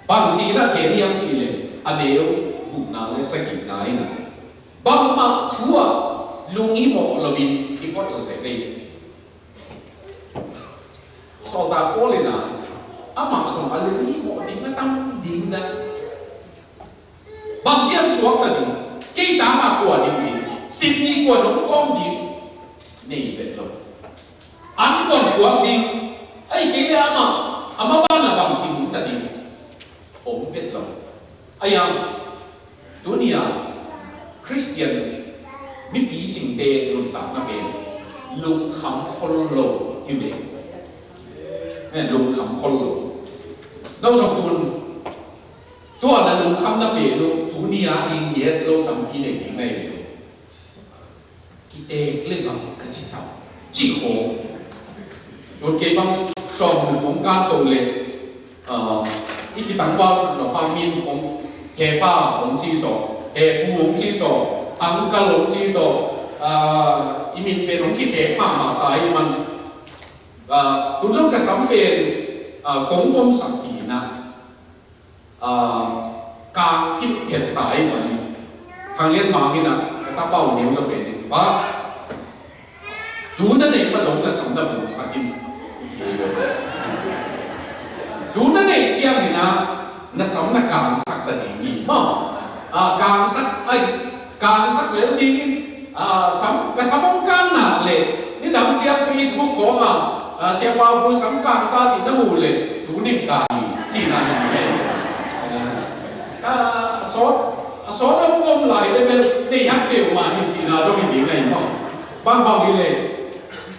Bangci in a gen hiam cih leh a neu gukna le sagihna in ah, bangmah thu ah lunghimawh loin i phot zawzek ei. Sawltak Paul in ah, amah zong a lunghimawh ding a tam ding na. Bang ciang suakta ding, kei tangah kua ding ding, Sydney kua dong kawm ding, nei vet lo. An kuan kuak ding, ahih kei leh amah, amah banah bangci nungta ding, om vet lo. Ahi hang, tuni-a Khristian mipi cingte nuntakna pen lungkham khol lo hi ve. Eh, lungkham khol lo. No zong tun tua na lungkhamna pen lo, tuni-a ding i et lo tampi nei ding na hi ve. Kitek le bang ka ci ta. Ci khawng. Tun kei bang sawm nu kong kan to le, ah, i kitangvalsak lo pa min kong hepa hong ci tawh, hepu hong ci tawh, uncle hong ci tawh, ah, i min pen hong kihek mahmah ta hi man. Ah, tun zong ka sam pen, ah, kong gomsak hi na. Ah, ka kilh phet ta hi mah hi. Thang Lian Mang in ah, ka tapa uh neu zaw pen in, "Pa, tu na neih ma dong na sam na bawngsak in," ci hi. Tu na neih ciangin ah, na sam na kangsak ta ding hi maw. Ah, kangsak, ai, kangsak lel ding in, ah, sam, ka sam hong kang nak leh, nidang ciang Facebook kawngah, ah, Sia Pau Bul sam kang ta cih na muh leh, tu ning ta hi, cihna hi mah hi. Ah, a sawt, a sawt hong om lai leh bel, nei hak peuhmah hi cihna zong hi ding na hi maw. Bangbang hi leh,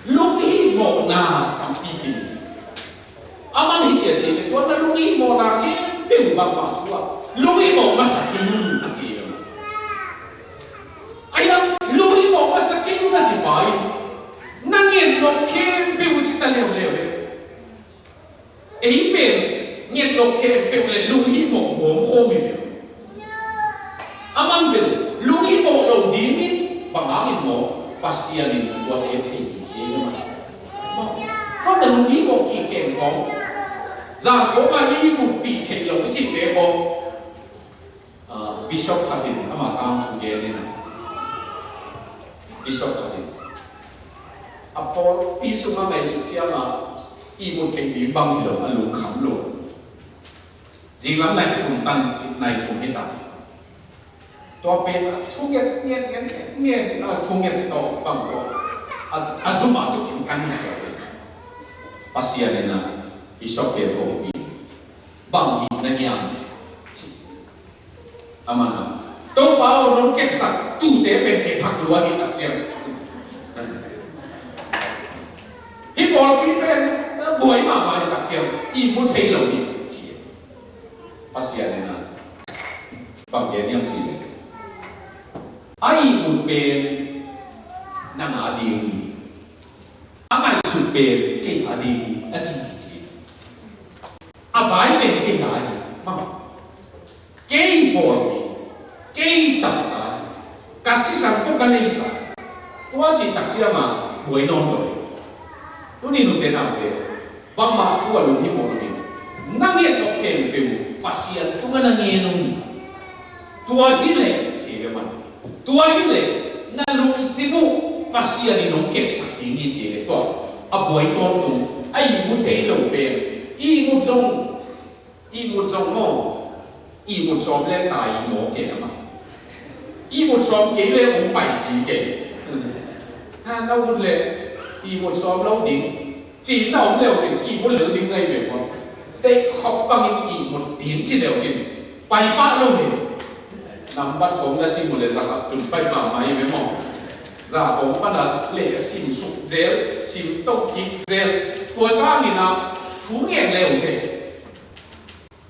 lunghimawhna tampi khin hi. Aman hi ci a ci leh, tua na lunghimawhna khempeuh bangmah thu ah lunghimawh masa khin a ci hi. Ahi hang, lunghimawh khempeuh uh ci ta leuleu e. Ei pen nget loh khempeuh le lunghimawh gawm khawm hi ve. A man bel lunghimawh lo dingin bang hangin maw, Pasian in tuate thei ding ci hi maw. Kawmna lunghimawh kik keng khawm. Zan khawm a i ihmutpih theih loh i cihte khawm. Ah, bishop khat in ama tangthu gen in a. Bishop khat in a pawlpi sungah ngaihsut ciang a ihmut theih ding bang hi lo, a lungkham lo. Zinglam nai thum tan, nai thum hi ta. Tua pen a thu nget, nget, nget, nget, nget, a thu nget tawh bang tawh a, a zum a tu kim kan hi. Pasian in a bishop pen kong pi bang hi na hiam ci. Amah in a, Topa aw, nong kepsak tuute pen kep hak lua hi tak ciang. Hih pawlpi pen a buai mahmah hi tak ciang, ihmu thei lo hi ci. Pasian in a bang gen hiam ci. A ihmut pen nang a ding hi. A ngaihsut pen kei a ding hi a ci hi ci. A vai pen kei a hi. Mah. Kei pawlpi, kei taksa, ka sisan tawh ka neisa. Tua cih tak ciang a buai nawn lo. Tuni nute naute, bangmah thu a lunghimawh lo in, na nget loh khempeuh Pasian tungah na ngen un. Tua hi leh ci ve man. Tua hi leh na lungsim uh Pasian in hong kepsak ding hi ci ve. Tua a buai tawntung, a ihmu thei lo pen, ihmut zong Ihmut zong maw, ihmut sawm le tai maw kei a mah. Ihmut sawm kei le hong pai kei kei. Ha, na ut le ihmut sawm lo ding. Ci na om leu cin ihmut lel ding ngai ve maw. Teih khop bangin ihmut ding ci leu cin pai pah lo hi. Nambat kong na sim uh le za khat tun pai mahmah hi ve maw. Za kong pan a le sim suk zel, sim to kik zel. Tua sangin a thu ngen leu te.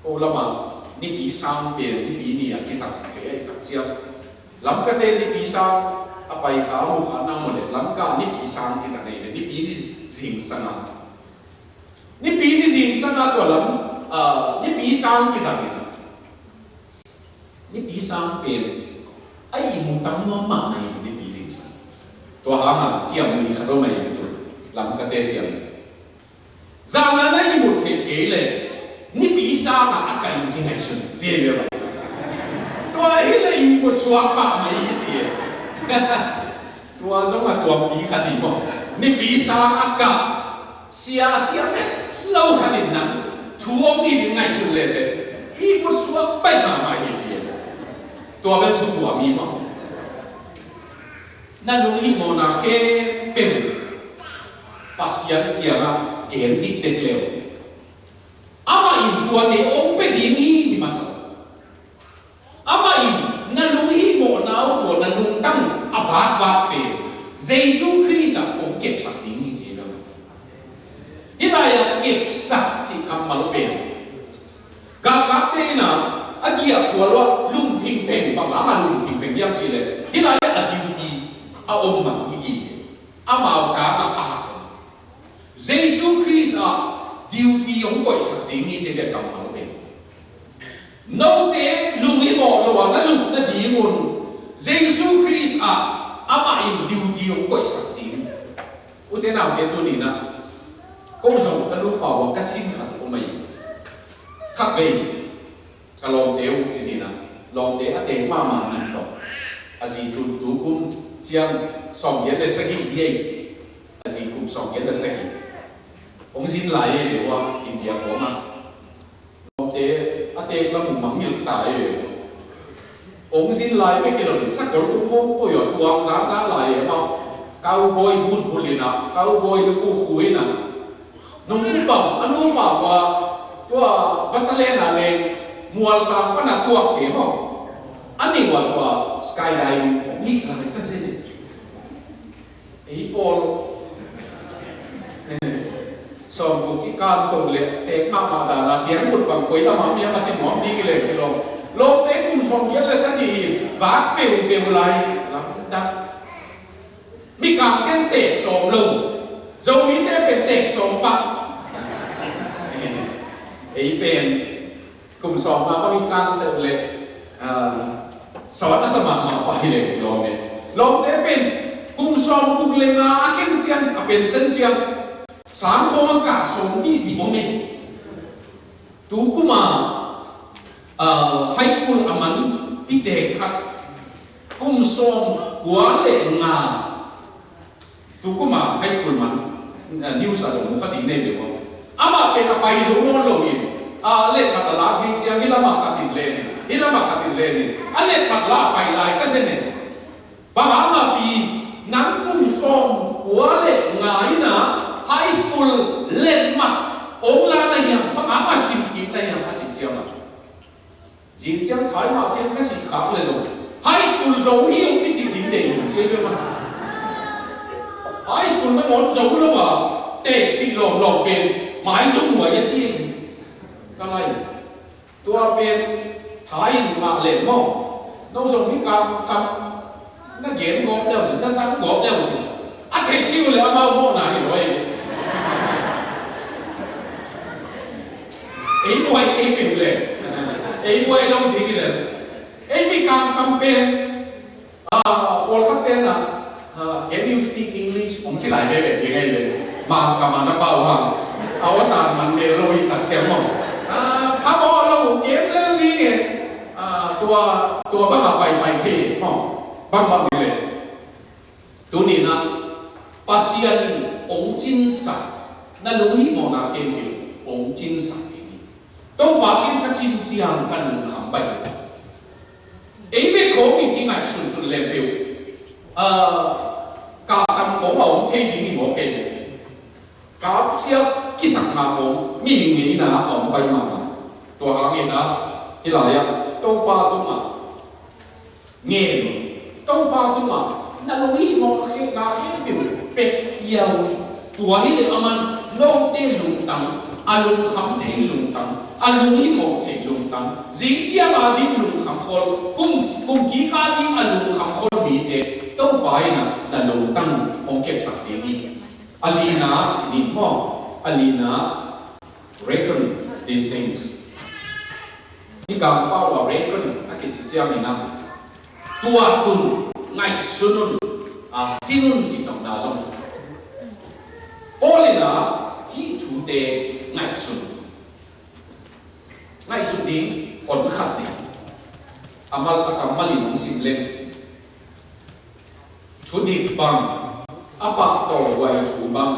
Ko lama Nipi sang pen Nipi ni a kizang ve a i tak ciang. Lamkate Nipi sang a pai kha mu kha na mu le Lamka Nipi sang kizang ve, Nipi ni zingsang a. Nipi ni zingsang a tua lam, ah, Nipi sang kizang ve. Nipi sang pen a ihmu tam nuam mahmah hi Nipi zingsang. Tua hang a ciam ni khat om a i tu Lamkate ciam. Zan a na ihmut theih kei le Nipi sang a a ka in kingaihsun ci hi ve. Tua hi le ihmut suak mahmah hi ci hi. Tua zong a tuampi khat hi maw. Nipi sang a ka sia sia met lo khat in nang thu hong it in ngaihsun le te ihmut suak pai mahmah hi ci hi. Tua bel thu tuam hi maw. Na lunghimawhna khempeuh Pasian kiangah gen dikdek leu. Amah in tuate hong pia ding hi, hi masa. Amah in na lunghimawhna uh tua na lungtang a vakvak pen Jesu Khrist ah hong kepsak ding hi ci hi lo. Hih lai-ah kepsak cih kammal pen Galkapte in a giahkhual uh ah lungphingpheng, bang hang a lungphingpheng hiam cih leh hih lai-ah a duty a om man hi kei. Amau tangah a hak. Jesu Khrist ah duty hong koihsak ding hi ci ve kammal pen. Note lunghimawh lo a na lut nadingun Jesu Khrist ah amah in duty hong koihsak ding. Ute naute tuni-in ah ko zong ka nupa uh ah ka sin khat om ahi. Khat vei ka lawmte uh ci-in ah, lawmte a teek mahmah nih tawh a zi tu, tu kum ciang sawmgiat le sagih hi ei. A zi kum sawmgiat le sagih. Hong zin lai ei ve ua India kawmah. Lawmte a teek lam uh mangngilh ta ei ve ua. Hong zin lai bek hi lo, sakol kum hong poi a tuang zanzan lai ei mah. Cowboy boot bul in ah, cowboy lu uh khu in ah. Nung kum bang a nu pau a tua vasa len a leng mual sang pan a tuak te maw. A nih ua tua skydiving khawng hih lai ta zen. Ei pawl sawmguk i kan to le teek mahmah dan a ciang mut bang koi lam a mi a ci nuam ding i leng hi lo. Lawmte kum sawmgiat le sagih hi vak peupeu lai lamdang. Mikang ken teek sawm lo. Zomi tek sawm pah. Ei pen kum sawm nga bang i kan deuh leh, ah, sawt a sa mahmah pah hi leh kilawm e. Lawmte pen kum sawm guk le nga a khen ciang, a pension ciang, sang khawng a kah sawm dihdih om e. Tu kuma, ah, high school a man pitek khat kum sawm kua le nga, tu kuma high school man, ah, news a zong mu kha ding nei ve maw. Amah pen a pai zo nawn lo in, ah, letmat a lak ding ciang hih lamah khat in len in, hih lamah khat in len in, a letmat la a pai lai ka zen e. Bang hang a pi, nang kum sawm kua le nga in a high school letmat ong la na hiam, bang hang a sim kik na hiam a cih ciang a. Zing ciang thai mah ciang ka sih khak le zong high school zo hi ong kici ding deih hi ong ci ve mah. High school nangawn zo lo a, tek sih lawmlawm pen mai zo nuai a ci hi. Ka lai. Tua pen thai in mah le maw. No zong mi kam kam na gen gawp deuh, na sang gawp deuh ci. A theih kei uh le amau mawhna hi zaw ei. Ei buai kei peuh le. Ei buai lo ding hi le. Ei mi kam kam pen. Ah, pawlkhat ten ah, ah, "Can you speak English?" hong ci lai veve ding ei le. Mangkam a na pau hang. A aw tan man mel lo hi tak ciang maw. Ah, phamawh lo, gen lel ding e. Ah, tua, tua bang a paipai thei maw. Bang bang hi le. Tuni-in ah Pasian in hong cinsak, na lunghihmawhna khempeuh hong cinsak ding hi. Topa ken ka cin ciang ka lungkham baih. Ei bek khawng in kingaihsunsun leh peuh, ah, kah tam khawng a om thei ding hi mawk ei. Kapsia kisakna khawng mi ngeina a om pai mahmah. Tua hangin ah hih lai-ah Topa tungah ngen, Topa tungah na lunghihmawhna khempeuh pia un. Tua hi leh aman note lungtang, a lungkham thei lungtang, a lunghihmawh thei lungtang, zing ciang a ding lungkham khol, kum, kum kik a ding a lungkham khol mite Topa in ah na lungtang hong kepsak ding hi. A lina ci ding maw, a lina, reckon these things. Hih Kangpau a reckon a kici ciangin ah, tua tun, ngaihsun un, a, sin un cih nopna zong. Paul in ah hih thute ngaihsun. Ngaihsun ding, hon khat ding. A mal a kammal in hong sim leng. Thudik bang, a pahtawhuai thu bang,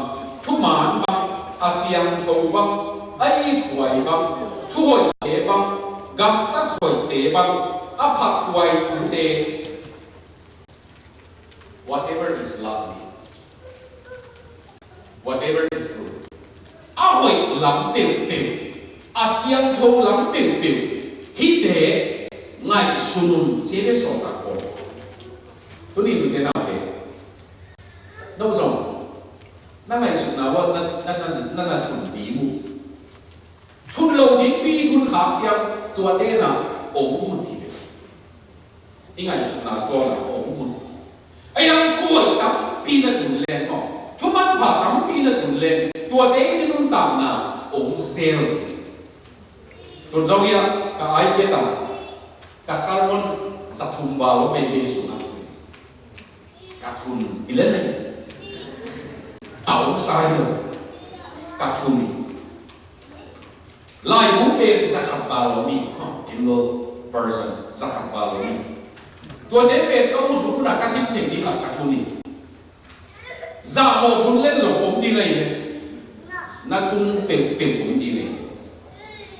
thuman bang, a siangtho bang, a ithuai bang, thuhoihte bang, gamtat hoihte bang, a phakhuai thute. Whatever is lovely. Whatever is true. A hoih lam peuhpeuh, a siangtho lam peuhpeuh, hihte ngaihsun un ci ve sawltak pawl. Tuni nute naute, no zong na ngaihsutna uah na, na, na, na, na thun ding uh. Thun lo dingpi thun khak ciang tuate na ong thun ding ve. I ngaihsutna tua na ong thun. A yang thuhoih tampi na thun leng maw, thumanpha tampi na thun leng, tuate i nuntakna ong zel. Tun zong hiah ka ai pia ta, ka sermon za thum val om ei, ei sungah. Ka thun hi lel lel. A om sa hi lo. Ka thun hi. Laibu pen za khat val om hi. Kindle version za khat val om hi. Tuate pen ka ut hun hun a ka sim thei ding a ka thun hi. Zahmawh thun leng zong om ding ahi ve. Na thun peuhpeuh om ding ahi.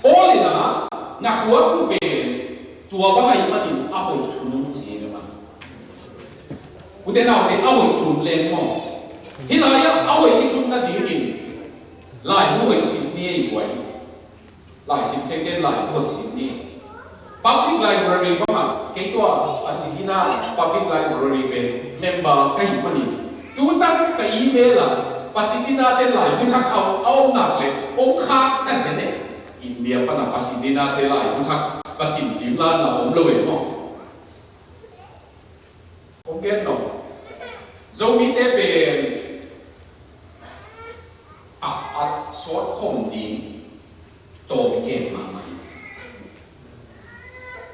Paul in ah na khuatu pen tua bang ahih manin a hoih thun un ci hi ve mah. Ute naute, a hoih thun leng maw. Hih lai-ah a hoih i thun nadingin laibu hoih sim ni ei buai. Laisim tengteng laibu hoih sim ni. Public library bangah, kei tua Pasadena Public Library pen member ka hih manin, tutan ka email ah Pasadena te laibu thak a om nak leh ong khak ka zen e. India pana Pasadena te laibu thak ka sim ding la na om lo e maw. Kong gen no. Zomite pen a sawt khawm ding tawm kem mahmah hi.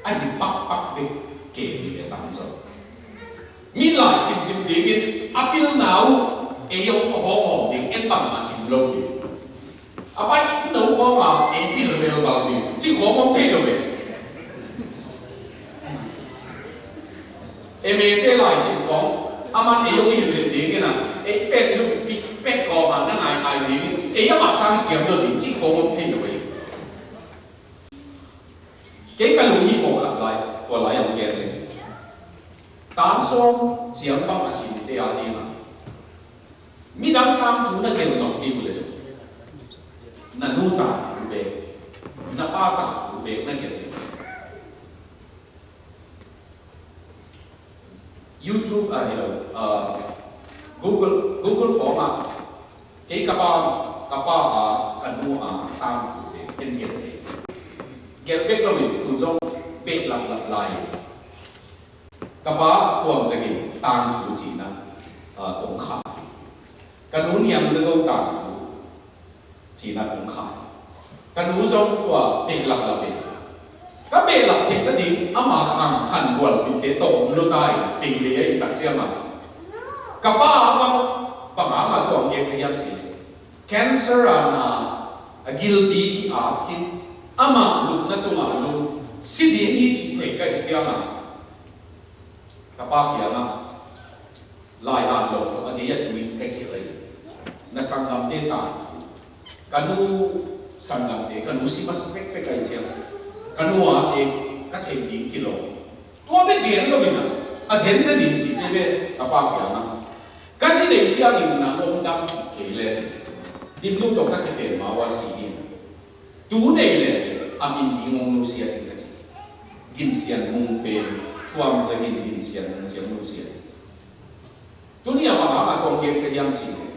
A hi pakpak bek kem hi a tamzaw. Mi lai simsim dingin a pilna uh ei hong hawm ding, en bangmah sim lo ding. A pai no khawng a ei pil relval ding cih khawng om thei lo ve. Ei mete lai sim khawng a man ei hong hilh dingin a, ei pen luppi pek kawmah na ngai ngai dingin ei amah sang siam zaw ding cih khawng om thei lo ve. Kei ka lunghimawh khat lai, tua lai hong gen le. Tang sawm ciang bang a simte a dingah midang tangthu na gelh nop kei uh leh zong, na nu tangthu bek, na pa tangthu bek na gelh. YouTube ah hi lo, ah, Google, Google khawngah kei ka pa, ka pa a, ka nu a tangthute en gelh hi. Gelh bek lo in tu zong behlap lap lai. Ka pa Thuam Zek in tangthu cihna, ah, kong khah hi. Ka nu Niang Za Go tangthu cihna kong khah hi. Ka nu zong khua behlap lap in, ka behlap theih nading ama khang khan bualpite tawh om lo ta in, beibei a i tak ciang a, ka pa a bang, bang hang a tua hong gen ka hiam cih leh, cancer a na, a gilpi ki-ap khin, amah lupna tungah lum, si ding hi cih theih ka hih ciang a, ka pa kiangah, lai at lo tawh a gei a tui ka gelh hi. Na sanggamte tangthu, ka nu sanggamte, ka nu si masa pekpek ahih ciang, ka nu a te ka theih ding kilawm. Tua bek gen lo in a, a zenzen in cih veve ka pa kiangah, ka zi lei ciangin nang hong dam kei le ci. Dim luk tawh ka kipen ma uh a si hi. Tu nei le a min ding hong nusia ding ka ci. Gin Sian Mung pen, Thuam Zek in Gin Sian Mung ciang nusia. Tuni a bang hang a kong gen ka hiam cih leh,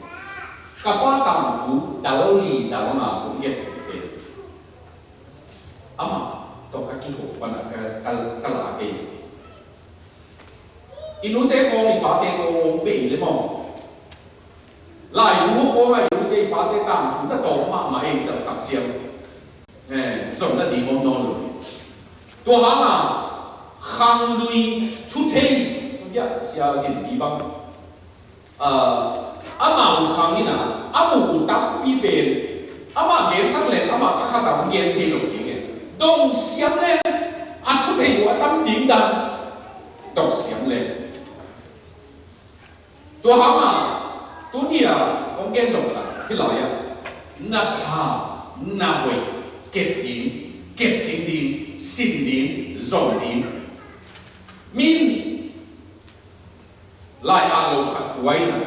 ka pa tangthu dal li dal nga kong gen thei pen, amah tawh ka kiho pan a ka, ka, ka la kei. I nute khawng i pate khawng hong bei le maw? Laibu khawng a i nute i pate tangthu na tawm mahmah ei, cal tak ciang, he, zong na ding om nawn lo. Tua hang a khanglui thu thei, tua sia gin mi bang, ah, amau khang in a, a mu uh tampi pen, amah gensak leng amah thakhat a hong gen thei lo ding e. Dong siam leng, a thu thei uh a tam ding dan. Dong siam leng. Tua hang a, tuni a kong gen dong khat, hih lai a, na pha, na hoih, kep ding, kepcing ding, sin ding, zom ding. Min lai at lo khat buai na,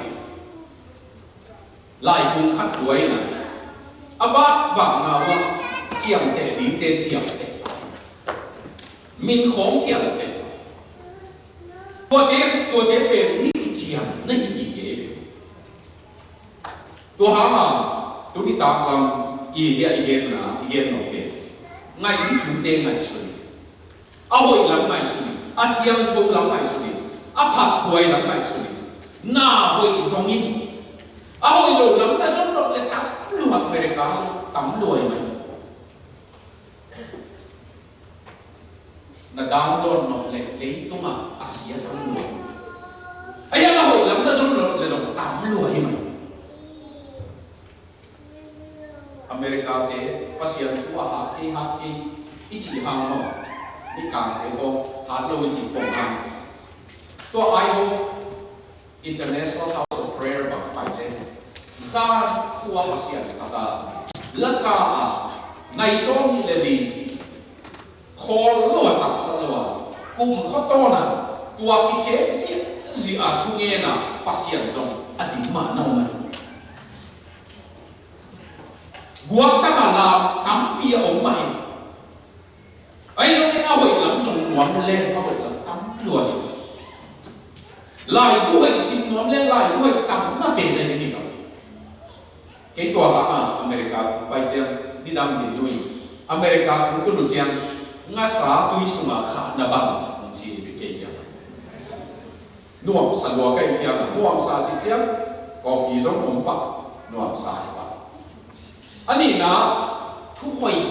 lai kung khat buai na, a vak vak na uh a ciamteh dingte ciamteh, min khawng ciamteh. Tuate, tuate pen mi kiciam na hi gige ve. Tua hang a, tuni taklam i, i, i genna, i gen nop pen, ngaih i thute ngaihsun in, a hoih lam ngaihsun in, a siangtho lam ngaihsun in, a phatphuai lam ngaihsun in, na hoih zong in, a hoih lo lam na zon nop le tam lua, America zong tam lua hi mai. Na download nop le leitungah a sia tam lua. A hiang a hoih lam na zon nop le zong tam lua hi mai. America te Pasian thu a hat kei, hat kei i cih hang maw, Mikangte khawng hat lo i cih pong hang. Tua ai ho International House of Prayer bang pai le, zan khua Pasian khat a, la sa a, nai sawm nih le li, khawl lo a, taksa lo a, kum khuatawn a, tua kikhem ziahziah a thungen a, Pasian zong a ding mah na om ahi. Guak tam a lam tampi a om mah hi. Ahi zongin a hoih lam zong nuam leng a hoih lam tam lua hi. Laibu hoih sim nuam leng laibu hoih tam na pen ahi hi lo. Kei tua hang a America kung pai ciang, nidang min nui, America kung tun uh ciang, ngasa tui sungah khahna bang hong ci hi kei hiam. Nuamsa lua ka hih ciang, nuamsa cih ciang, coffee zong om pah, nuamsa hi pah. A nihna, thuhoih,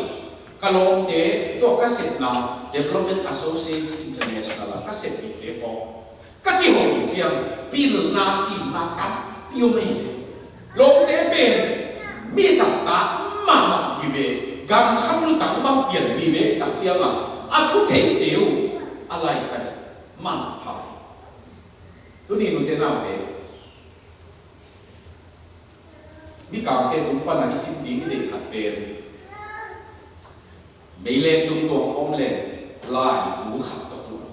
ka lawmte tawh ka sepna Development Association International ah ka sep mite pawl ka kiho ciang pilna cihna tampi om hi ve. Lawmte pen mi zahtak mahmah hi ve, gam khat lutang bang pian hi ve, tak ciangah a thu theite uh a laisan manpha. Tuni nute naute, Mikangte tung pana i sim ding i deih khat pen, meileng tung tuang khawm le laibu khat tawh tung.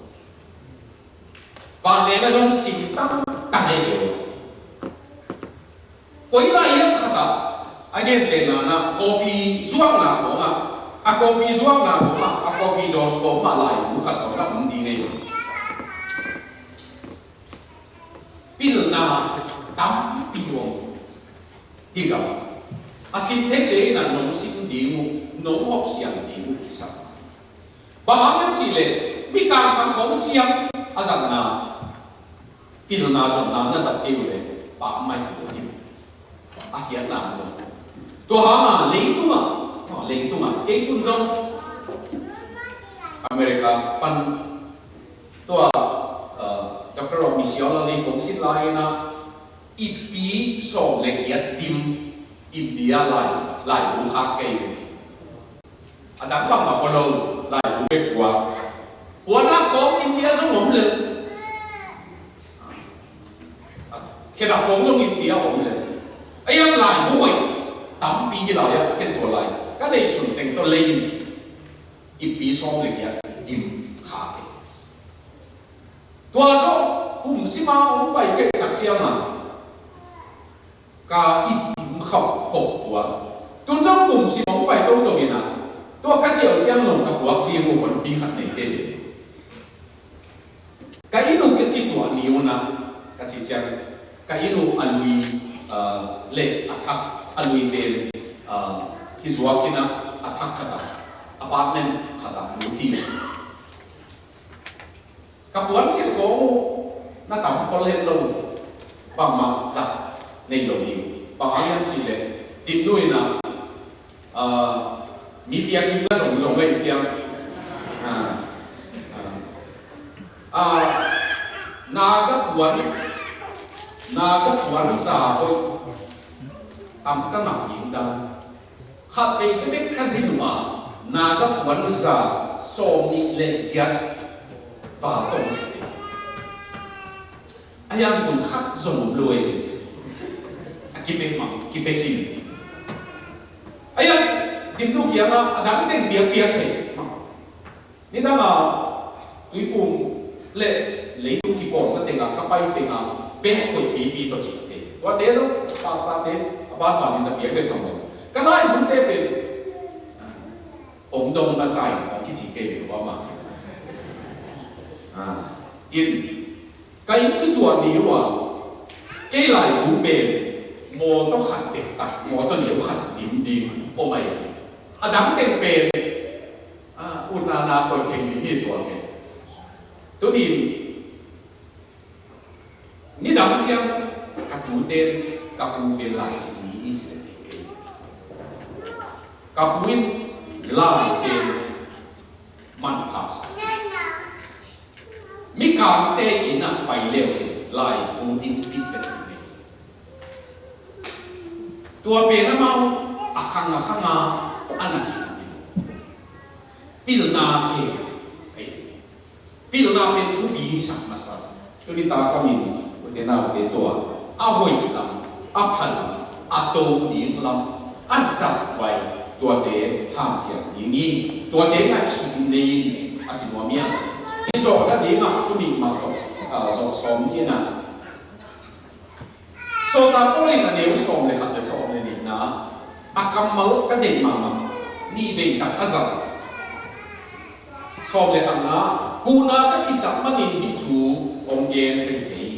Vanleng a zong sim tangtang ei lo. Koi lai hiam khat ah a gentehna na coffee zuakna khawngah, a coffee zuakna khawngah, a coffee dawn khawngah laibu khat khawngah om ding ei lo. Pilna tampi om hi gam. A sim theite in a nong sim ding uh, nong hopsiang ding uh kisam. Bang hang hiam cihleh, Mikang khang khawng siam a zatna, pilna zonna na zat kei uh leh pah mai uh hi. A hiatna a om. Tua hangah leitungah, leitungah kei tun zong America pan tua, uh, Doctor of Missiology kong sin lai-in ah, i pi sawm le giat dim India lai, laibu khak kei. A dang bangmah pua lo, laibu bek pua. Puana khawng India zong om lel. Khedap khawng zong India om lel. A yang laibu hoih tampi hi lai ah, ken tua lai ka neihsun teng tawh lei in i pi sawm le giat dim khak kei. Tua zong kum sima hong pai kei tak ciangah ka i dim khauh khop tua. Tun zong kum sima hong pai tongtong in ah, tua ka ciah uh ciang zong ka puak ding uh honpi khat nei kei ve. Ka inn uh ka kituah ni un ah, ka cih ciang, ka inn uh a lui, ah, le a thak, a lui pen, ah, kizuak in ah, a thak khat ah, apartment khat ah lut hi. Ka puansilh khawng uh na tam khol het lo, bangmah zat nei lo hi. Bang hang hiam cihleh, Dimnu in ah, ah, mi piak ding na zongzong ahih ciang, ah, ah, ah, Naga puan, Naga puan za hoih tam ka ngah ding dan. Khat vei bek ka zin uh a, Naga puan za sawm nih le giat val tong zia. A yang kun khat zong om lo ei. A kipek mah, kipek hi. A yang Dimnu kiangah a dang teng piakpiak thei. Nidang a tuiphum le leitung kipawlna tengah ka pai tengah bek hoih pipi tawh cihte, tuate zong pastorte a banbanin na piak den kha maw? Ka laibute pen hong dong na sa in hong kici kei ve, amah kei. Ah, in ka inn kituah ni uh a, kei laibu pen mawtaw khat tektak, mawtaw neu khat dim ding om ahi. A dang teng pen, ah, utna na koih thei ding hi tua kei. Tuni nidang ciang ka tute in ka pu pen laisim ni i ci dek kei. Ka pu in lai pen manpha sa. Mikangte inn ah pai leu cin laibu dim fit vet hi. Tua pen amau a khang a khang a, a na kik hi. Pilna ke. Pilna pen thupi sak masa. Tuni ta ka min ute naute tua a hoih lam, a pha lam, a to ding lam, a zat vai, tuate hanciam ding hi. Tuate ngaihsut in nei in, a ci nuam hi a. Hih zawh nadingah thu nih mah tawh, ah, zawh sawm ni in a. Sawltak Paul in a neu sawm le khat le sawm le nihna, a kammal ka deih mahmah, nih vei tak a zat. Sawm le khatna, huhna ka kisak manin hih thu hong gen ka hi kei.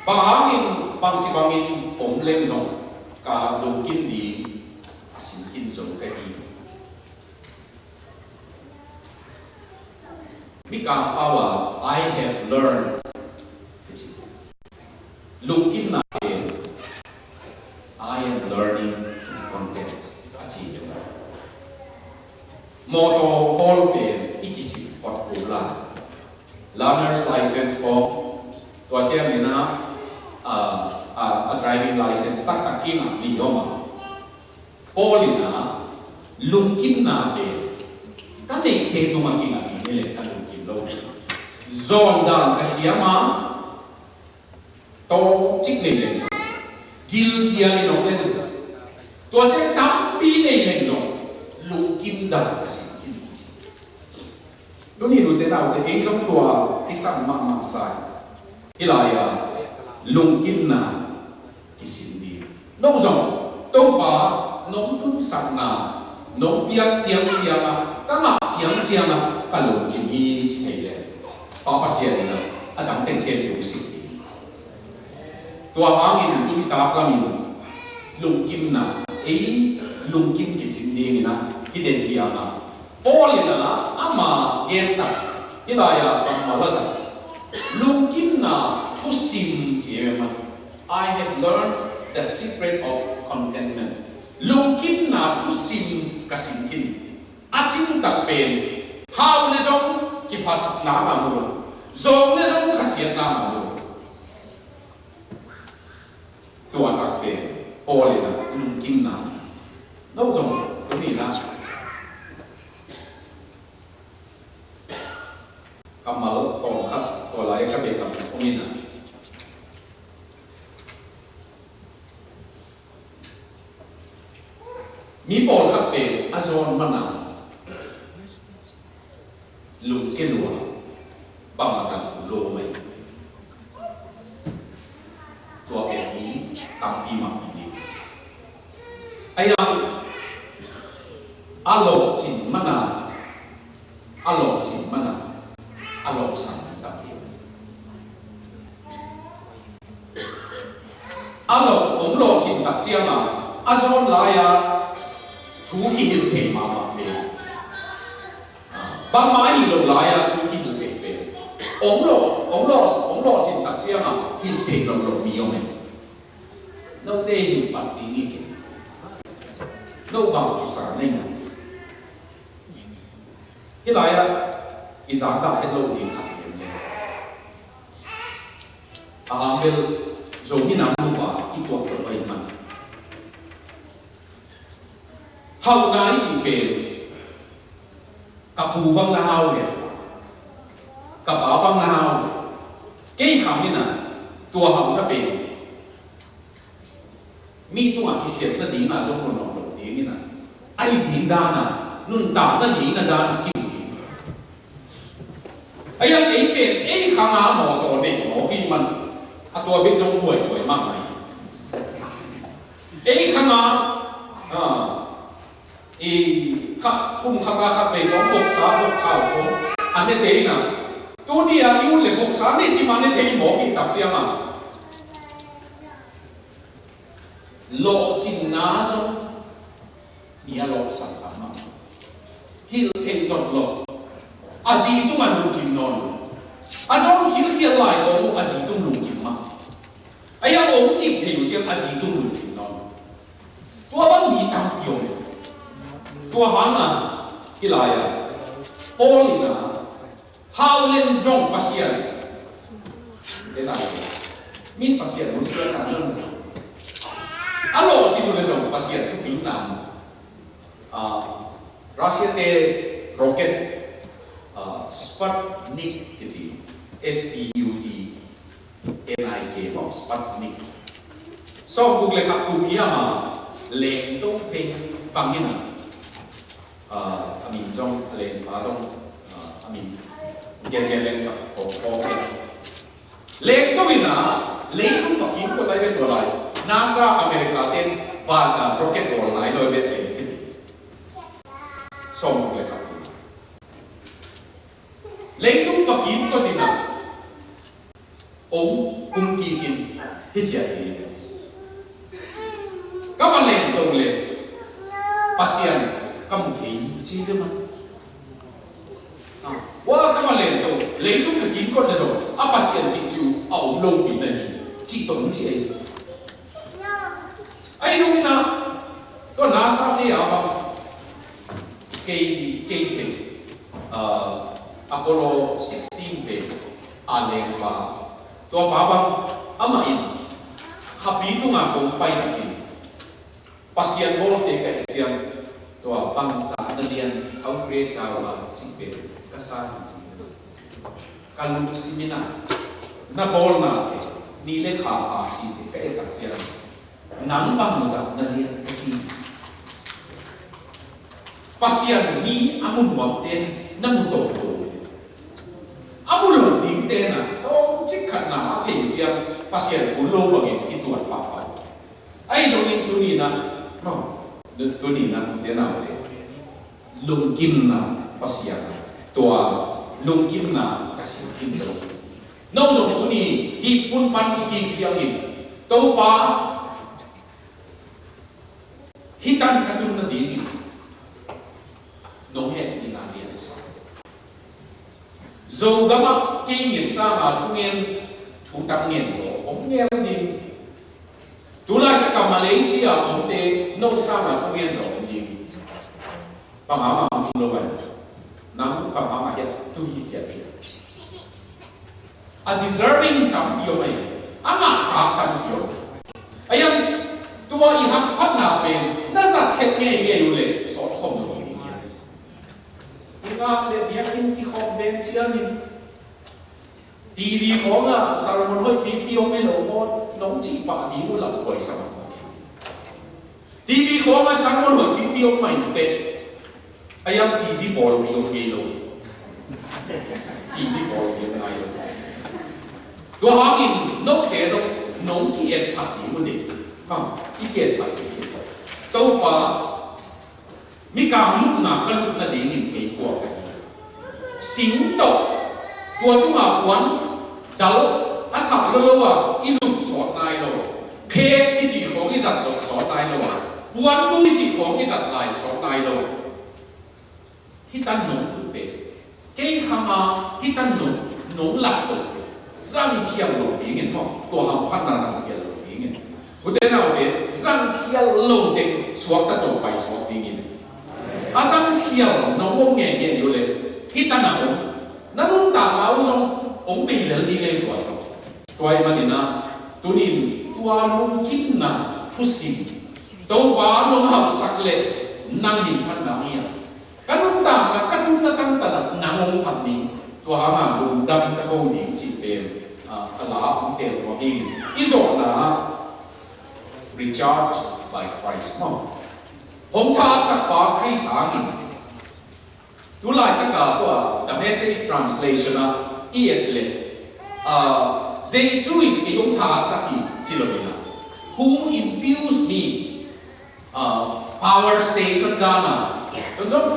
Bang hangin, bangci bangin om leng zong ka lungkim ding a simkim zo ka hi. Mikang pau ah, "I have learned," ka ci. Lungkimna pen, "I am learning to be content a ci ding a. Mawtaw hawl pen i kisim phot kul lai. Learner's license form, tua ciangin a, a, a, a driving license taktak i ngah ni om a. Paul in a, lungkimna pen ka neihte tungah kingah ding hi leh ka lungkim lo. Zawn dan ka siam a, tawmcik nei leng zong, gilkial in om leng zong, tua ciang tampi nei leng zong, lungkim dan ka siam hi. Tuni nute naute, ei zong tua kisam mahmah sa hi. Hih lai-ah lungkimna kisin ding. No zong, Topa, nong tunsakna nong piak ciangciang a, ka ngah ciangciang a ka lungkim hi ci thei leh, Pa Pasian in a dang teng khempeuh hong sik ding. Tua hangin tuni taklamin lungkimna, ei lungkim kisin dingin a kiden hiam a, Paul in a ama gen tak hih lai-ah kammal a zat, lungkimna thusim ci e mah. I have learned the secret of contentment. Lungkimna thusim ka sin khin. A sin tak pen, hau le zong kiphatsakna ngah lo, zawng le zong khasiatna ngah lo. Tua tak pen Paul in a lungkimna. No zong tuni na kammal tawm khat tua lai ka beh lam om in a, mi pawlkhat pen a zawn man a lungkia lua, bang a tan lo mai. Tua pen mi tampi mah mi ding. A yang a lawhcin man a, a lawhcin man a, a lawhsang tampi. A lawh, hong lawhcin tak ciang a, a zawn lai-a thu kihilh thei mahmah pen, bangmah ahi lo lai-a thu kihilh thei pen, hong lawh, hong lawh, hong lawhcin tak ciang a hilh thei lo lo mi om e. Note hilh pat ding hi kei. No bang kisa na hi a? Hih lai-ah i zak dah het loh ding khat hi leh, a hang bel Zomi Nam Nu Pa i tuak tuak ahih man, hauhna i cih pen ka pu bang na hau hi, ka pa bang na hau hi. Kei khang in a, tua hauhna pen mi tungah kisiatna dingah zong hun awk lo ding in a, a hi ding dan a, nuntakna ding a dan a kim ding. A hiang ei pen ei khang a mawtaw nei mawk hi man, a tua bek zong buaibuai mahmah hi. Ei khang a, a, i kha, kum khat a khat vei kong voksa, vok thau kong a ne te in a, tuni a i ut le voksa nisim a ne thei mawk hi tak ciang a, lawhcinna zong mi a lawhsang tam mah. Hilh theih dot lo. A zi tungah lungkim nawn lo. A zawn hilh khial lai kawm uh a zi tung lungkim mah. A hiang om cih thei uh ciang a zi tung lungkim nawn lo. Tua bang mi tampi om e. Tua hang a, hih lai-ah Paul in a, hau len zong Pasian, e lai, min Pasian nusia ta zong, a lawhcin uh le zong Pasian thupina. Ah, Russia te rocket, ah, Sputnik kici, S P U T N I K maw, Sputnik. Sawmguk le khat kum hiam a lengto veng vang in a, ah, a min zong, a lengpa zong, ah, a min gen gen leng khat kawk kawk in a, lengto in a, leitung va kimkot ai ve tua lai. NASA America ten van, ah, rocket bawl nai lo ai ve leng khin. Sawmguk le khat kum. Leitung va kimkot in a, ong kum kik in, hih ci a ci. Ka va lengto le Pasian ka mu thei ci hi mah. Ah, wa ka va lengto, leitung ka kimkot le zong a Pasian cih ci uh a om lo pi na hi, cih tawh ci ei. Ahi zongin a, tua Kei, kei thei, ah, Apollo sixteen pen a lengpa, tua pa bang amah in khapi tungah kong pai takin Pasian bawlte ka et ciang tua bangzah na lian, how great thou art cih pen ka sa hi ci. Ka lungsim in ah na bawlnate, ni le kha a site ka et tak ciang nang bangzah na lian ka ci hi ci. Pasian mi a mu nuamte na mu tawmtawm hi. A mu lo dingte na tawmcik khat na a thei ciang Pasian phun lo bangin kituat pahpah. Ahi zongin tuni na, maw, tuni na, te na te. Lungkimna Pasian, tua lungkimna ka sin khin zo. No zong tuni hih hun pan i kik ciangin Topa, hih tan ka tun nadingin nong hehpihna liansa. Zogamah kei ngen sanga thungen, thutak ngen zaw om ngel ding. Tulaitak a Malaysia omte no sanga thungen zaw om ding. Pangama mu lo ai. Nang pangama hiat tu hi thiat hi. A deserving tampi om ai. A ngahtak tampi om ai. Ayang tua i hak phatna pen na zat khet ngeingei uh leh sawt khom lo hi. Ngak le biakinn kikhawm ven ciangin T V khawngah sermon hoih pipi om hi lo maw, nong cih pah ding uh lam kuai sa mah. T V khawngah sermon hoih pipi om mah in teh, a yam T V bawlpi om ngei lo. T V bawlpi om ngai lo. Tua hangin note zong nong ki-et phat ding uh nei. Ha, i ki-et phat ding uh. Topa, Mikang lupna ka lupna dingin kei kua ka hi. Sing tawh tua tungah puan dal a sah lo lo a i lup sawt nai lo. Phek kici khawng i zat zawh sawt nai lo a, puan bu kici khawng i zat lai sawt nai lo. Hih tan nong lup pen kei khang a hih tan nong, nong lak to zangkhial lo dingin maw, tua hamphatna zangkhial lo dingin. Ute naute zangkhial lo teng suakta to pai suak dingin. A zangkhial nong om ngeingei uh leh hih tan a om na nuntakna uh zong om bei lel ding ei tua to. Tua ahih manin ah tunin tua lungkimna thusim Topa nong hauhsak leh nang min phatna hi a. Ka nuntakna, ka tunna tangtan ah nang hong phat ni, tua hangah lungdam ka ko ding cih pen, ah, a la hong tel nuam hi. I zawhna ah recharged by Christ maw. Hong thahatsak pa Khrist hangin. Tu laitaka tua The Message Translation ah i et leh, ah, Jesu in kei hong thahatsak hi ci lo hi a. Who infused me, ah, power station dan a. Tun zong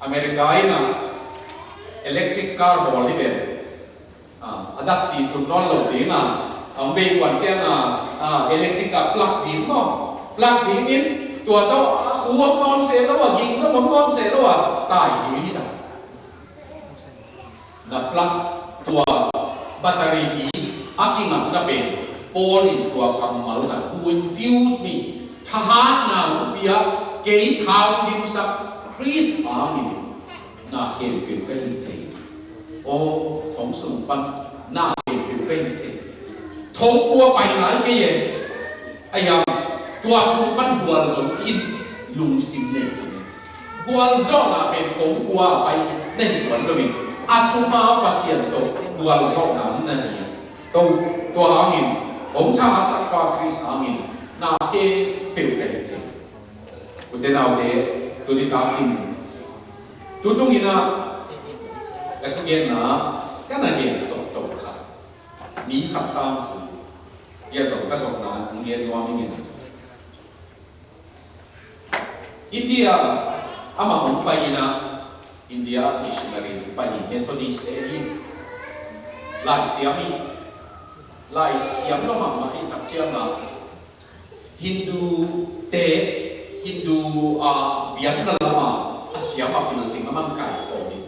America in ah electric car bawl hi ven. Ah, a dak si tun nawn lo ding a, a hong bei kuan ciang a, ah, electric a plug ding maw. Plug ding in tua tawh a khu om nawn se lo a, ging zong om nawn se lo a, tai ding hi ta. Na plug tua battery pi a kingakna pen Paul in tua kammal zang, who infused me, thahatna hong pia, kei tha hong dimsak Khrist hangin na khempeuh ka hih thei. Aw, thong sung pan na khempeuh ka hih thei. Thong pua pai nai kei e. A yam, tua sung pan gualzo khin lungsim nei khin e. Gualzawhna pen thong pua pai na hi tuan lo in, a sung a Pasian tawh gualzawhna na hi. Tua, tua hangin hong thahatsak pa Khrist hangin na khempeuh ka hih thei. Ute naute, tuni takin, tu tungin ah ka thugenna ka na gen toktok khat, mi khat tangthu, ia zong ka zong na hong gen nuam ing in. India amah hong pai in ah, India missionary pai in, Methodist te hi, laisiam hi, laisiam lo mahmah hi. Tak ciang ah Hindu te, Hindu, ah, biakna lam ah a siam a pil ding a man kai khawm hi.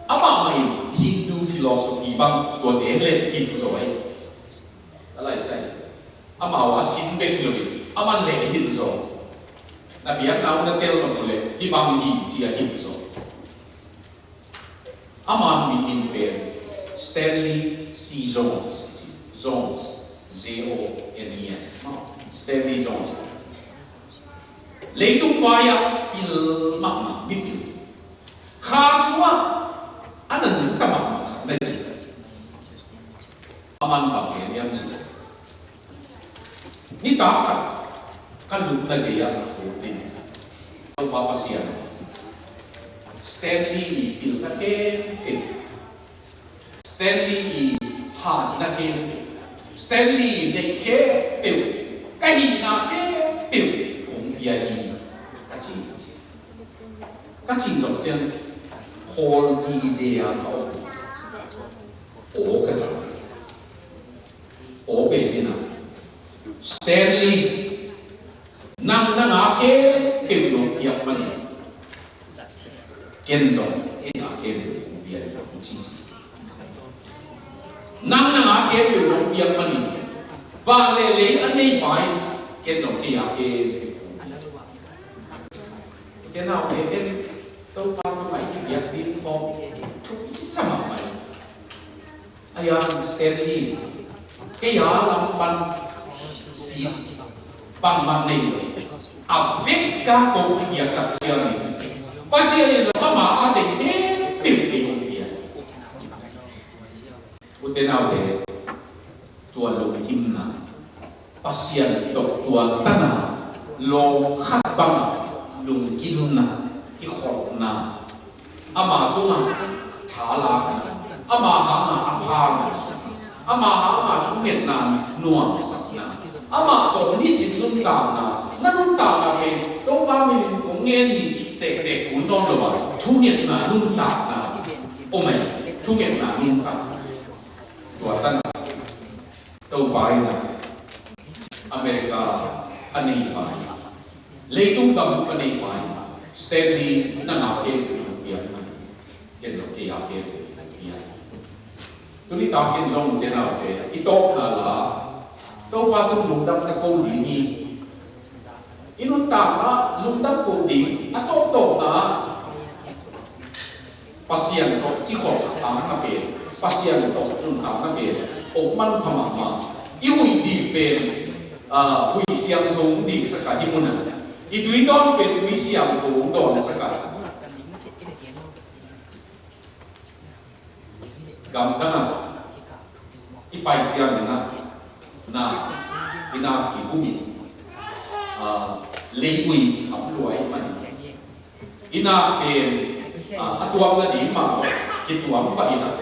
Amah mah in Hindu philosophy bang tuate le hin zaw hi. A laisai amau a sin bek hi lo hi, a man le hin zaw. Na biakna uh na tel nop uh leh hih bang hi ci a hilh zaw. Ama min pen Stanley C Jones, Jones, J O N E S, Stanley Jones. Leitung vai-ah pil mahmah mipil. Kha sungah a na nungta mahmah khat na hi. Aman bang gen hiam cih leh, nitak khat ka lupna gei-ah ka khuk ding Topa Pasian, Stanley i pilna khempeuh, Stanley i hatna khempeuh, Stanley i neih khempeuh, ka hihna khempeuh hong pia hi, ka ci, ka ci. Ka cih zawh ciang khawl dide a ka om. Aw ka zak. Aw pen in a, Stanley, nang na ngak khempeuh nong piak manin ken zong ei ngak khempeuh kong pia hi, kong ci ci. Nang na ngak khempeuh nong piak manin van le lei a nei pa in ken zong kei ngak khempeuh kong pia hi. Ute naute, en, Topa tungah i kipiak ding khawng thu i sa mahmah hi. A yang Stanley, kei a lam pan si bangmah nei lo. A vek ka kong kipiak tak ciangin Pasian in zong ama a teng khempeuh kei hong pia hi. Ute naute, tua lungkimna, Pasian tawh tua tana lawm khat bang lungkimna, kikholhna, ama tungah thalakna, ama hangah a phana, ama hangah thungetna nuamsakna, ama tawh nisim nuntakna, na nuntakna pen Topa min kong ngen hi cih tektek kul nawn lo a, thungetna nuntakna om hi, thungetna nuntakna. Tua tana Topa in a America a nei pa hi, leitung gam a nei pa hi, Stanley na ngak khempeuh kong piak hi, ken zong kei ngak khempeuh kong pia hi. Tuni takin zong ute naute, i tawpna la Topa tung lungdam na ko ding hi. I nuntakna lungdam ko ding, a tawptawpna Pasian tawh kikholhna pen, Pasian tawh nuntakna pen om manpha mahmah. I huih ding pen, ah, huih siangtho hong dingsak a, hih munah i tui dawn pen tui siangtho hong dawnsak a. Gamdang ah i pai ciangin ah, na, i nak kihum in, ah, leiui kikham lua ahih manin, i nak pen, ah, a tuam nading mah tawh kituam pah in ah,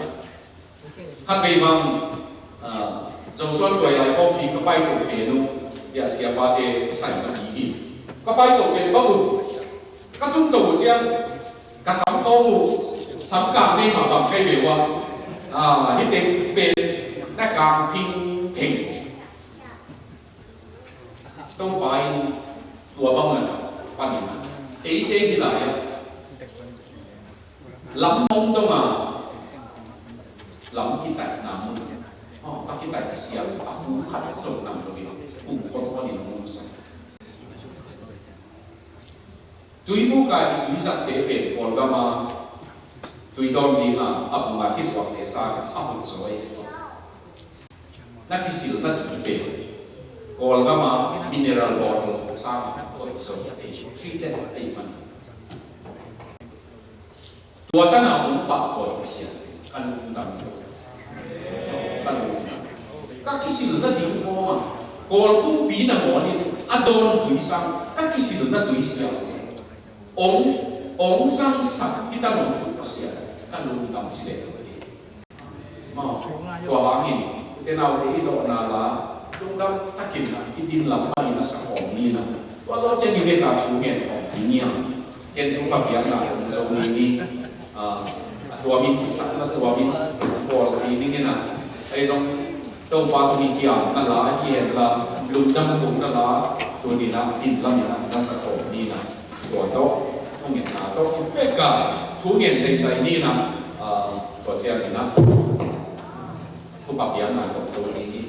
khatvei bang, ah, Joshua Tuailai Khawmpi ka paito pen uh, ya, siapate sai nading hi. Ka paito pen bang uh, ka tun to uh ciang, ka sam khawng uh, sam kang nei mah bang kai ve ua. Ah, hih teng pen na kang phingpheng. Topa in tua bang na panin, eite hi lai ah, lam mong dong a, lam kitaihna mun, oh, a kitaih siam a pu khat zong nam lo in, pu khot hon in hong sa. Tuibuka i tuizatte pen Kawlgama tui dawn dinga a bunga kizuakte sangin a hoih zaw hi. Na kisilna tui pen Kawlgama mineral bottle sangin a hoih zaw hi. Treated ahih man. Tua tana hong pahtawi Pasian, ka lungdam, ka lungdam. Ka kisilna ding khawng a, Kawl kumpi nangawn in a dawn tui sang, ka kisilna tui siam. Ong, ong zangsak hi ta nong Pasian, ka lungdam ci leh. Maw, tua hangin, ute naute, i zawhna la lungdam takin i din lam mah in a sa khawm ni na. Tua zawh ciangin i vekpi thu ngen khawm ni a. Ken thu pha piakna kong zo ni ni, ah, a tuamin kisakna tuamin bawl kei ning in a. Ahi zong Topa tung i kiamna la, a kiamna la, lungdam kohna la, tuni in a din lam in a na sa khawm ni na. Tua tawh, thu ngenna tawh, i vekpi thu ngen zeizai ni na, ah, tua ciangin a thu pha piakna kong zo ni ni.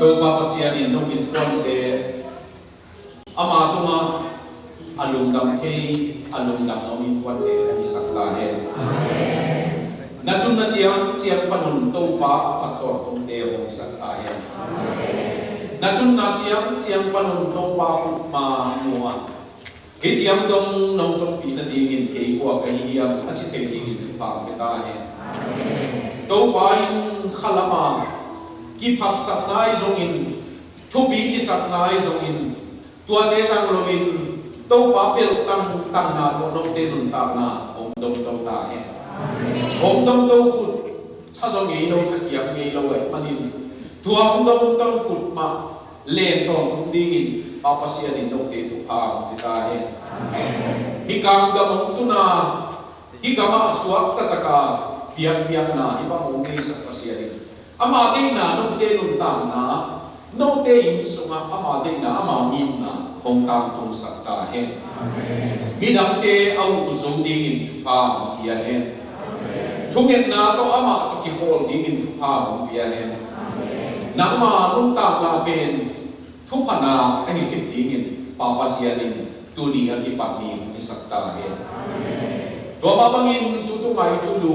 Topa Pasian in nong innkuante ama tungah a lungdam thei, a lungdam nong innkuante hong hisak ta hen. Na tunna ciangciang panun Topa a phat tawntungte hong hisak ta hen. Na tunna ciangciang panun Topa khutma mua hih ciang dong nong tonpih nadingin kei kua ka hi hiam a ci thei dingin thupha hong pia ta hen. Topa in khalama kiphatsakna ahi zongin, thupi kisakna ahi zongin, tuate zang loin Topa belh tang, tangna tawh note nuntakna hong domto ta hen. Hong domto khut tha zaw ngei lo, thakiam ngei lo ahih manin, tua hong domto khut mah len tawntung dingin Pa Pasian in note thupha hong pia ta hen. Hih kam gam hong tun a, hih gamah suakta taka biakpiakna hih bang hong neisak Pasian in ama deihna, note nuntakna, note inn sungah ama deihna, ama ngimna hong tangtungsak ta hen. Midangte a huh zo dingin thupha hong pia hen. Thungetna tawh amah tawh kikhawl dingin thupha hong pia hen. Nangma nuntakna pen thupha nak ahi thei dingin Pa Pasian in tuni a kipat ni hong hisak ta hen. Tua mah bangin tu tunga i thulu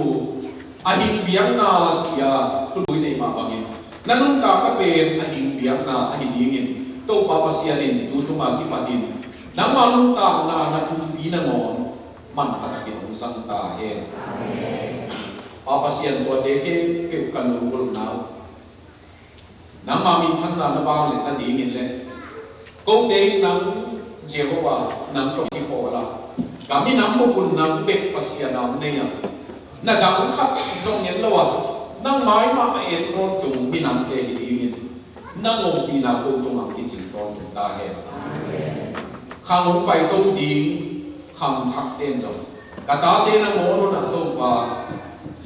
a hing biakna ci-a thulu i neih mah bangin, na nuntakna pen a hing biakna ahi dingin Topa Pasian in tu tunga kipatin nangma nuntakna na umpi nangawn manpha takin hong zang ta hen. Pa Pasian, tuate khempeuh ka lunggulhna uh, nangma minthanna na vangliatna dingin le, kote in nang Jehovah nang tawh kikhawl a, ka minam bup un nang bek Pasian a hong nei a, na dang khat zong en lo a, nang mai mah a en tawntung minamte hi dingin nang ompihna ko tungah kicing tawntung ta hen. Khang hong paito ding khang thakte in zong, ka tate nangawn un ah Topa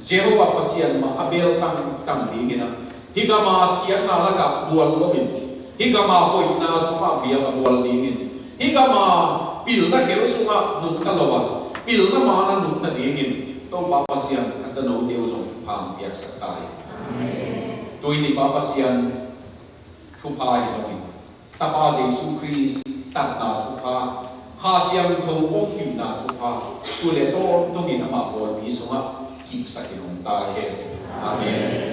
Jehovah Pasian mah a bel tangtang dingin ah, Hih gama siatna lakah bual loin, hih gama hoihna sungah biak a bual dingin, hih gama pilna khel sungah nungta lo a, pilna mana nungta dingin Topa Pasian khat ta note uh zong thupha piaksak ta hi. Tuni Pa Pasian thupha hi zongin, Tapa Jesu Khrist tatna thupha, Kha Siangtho ompihna thupha, tu le tawntungin ama pawlpi sungah kipsakin om ta hen. Amen.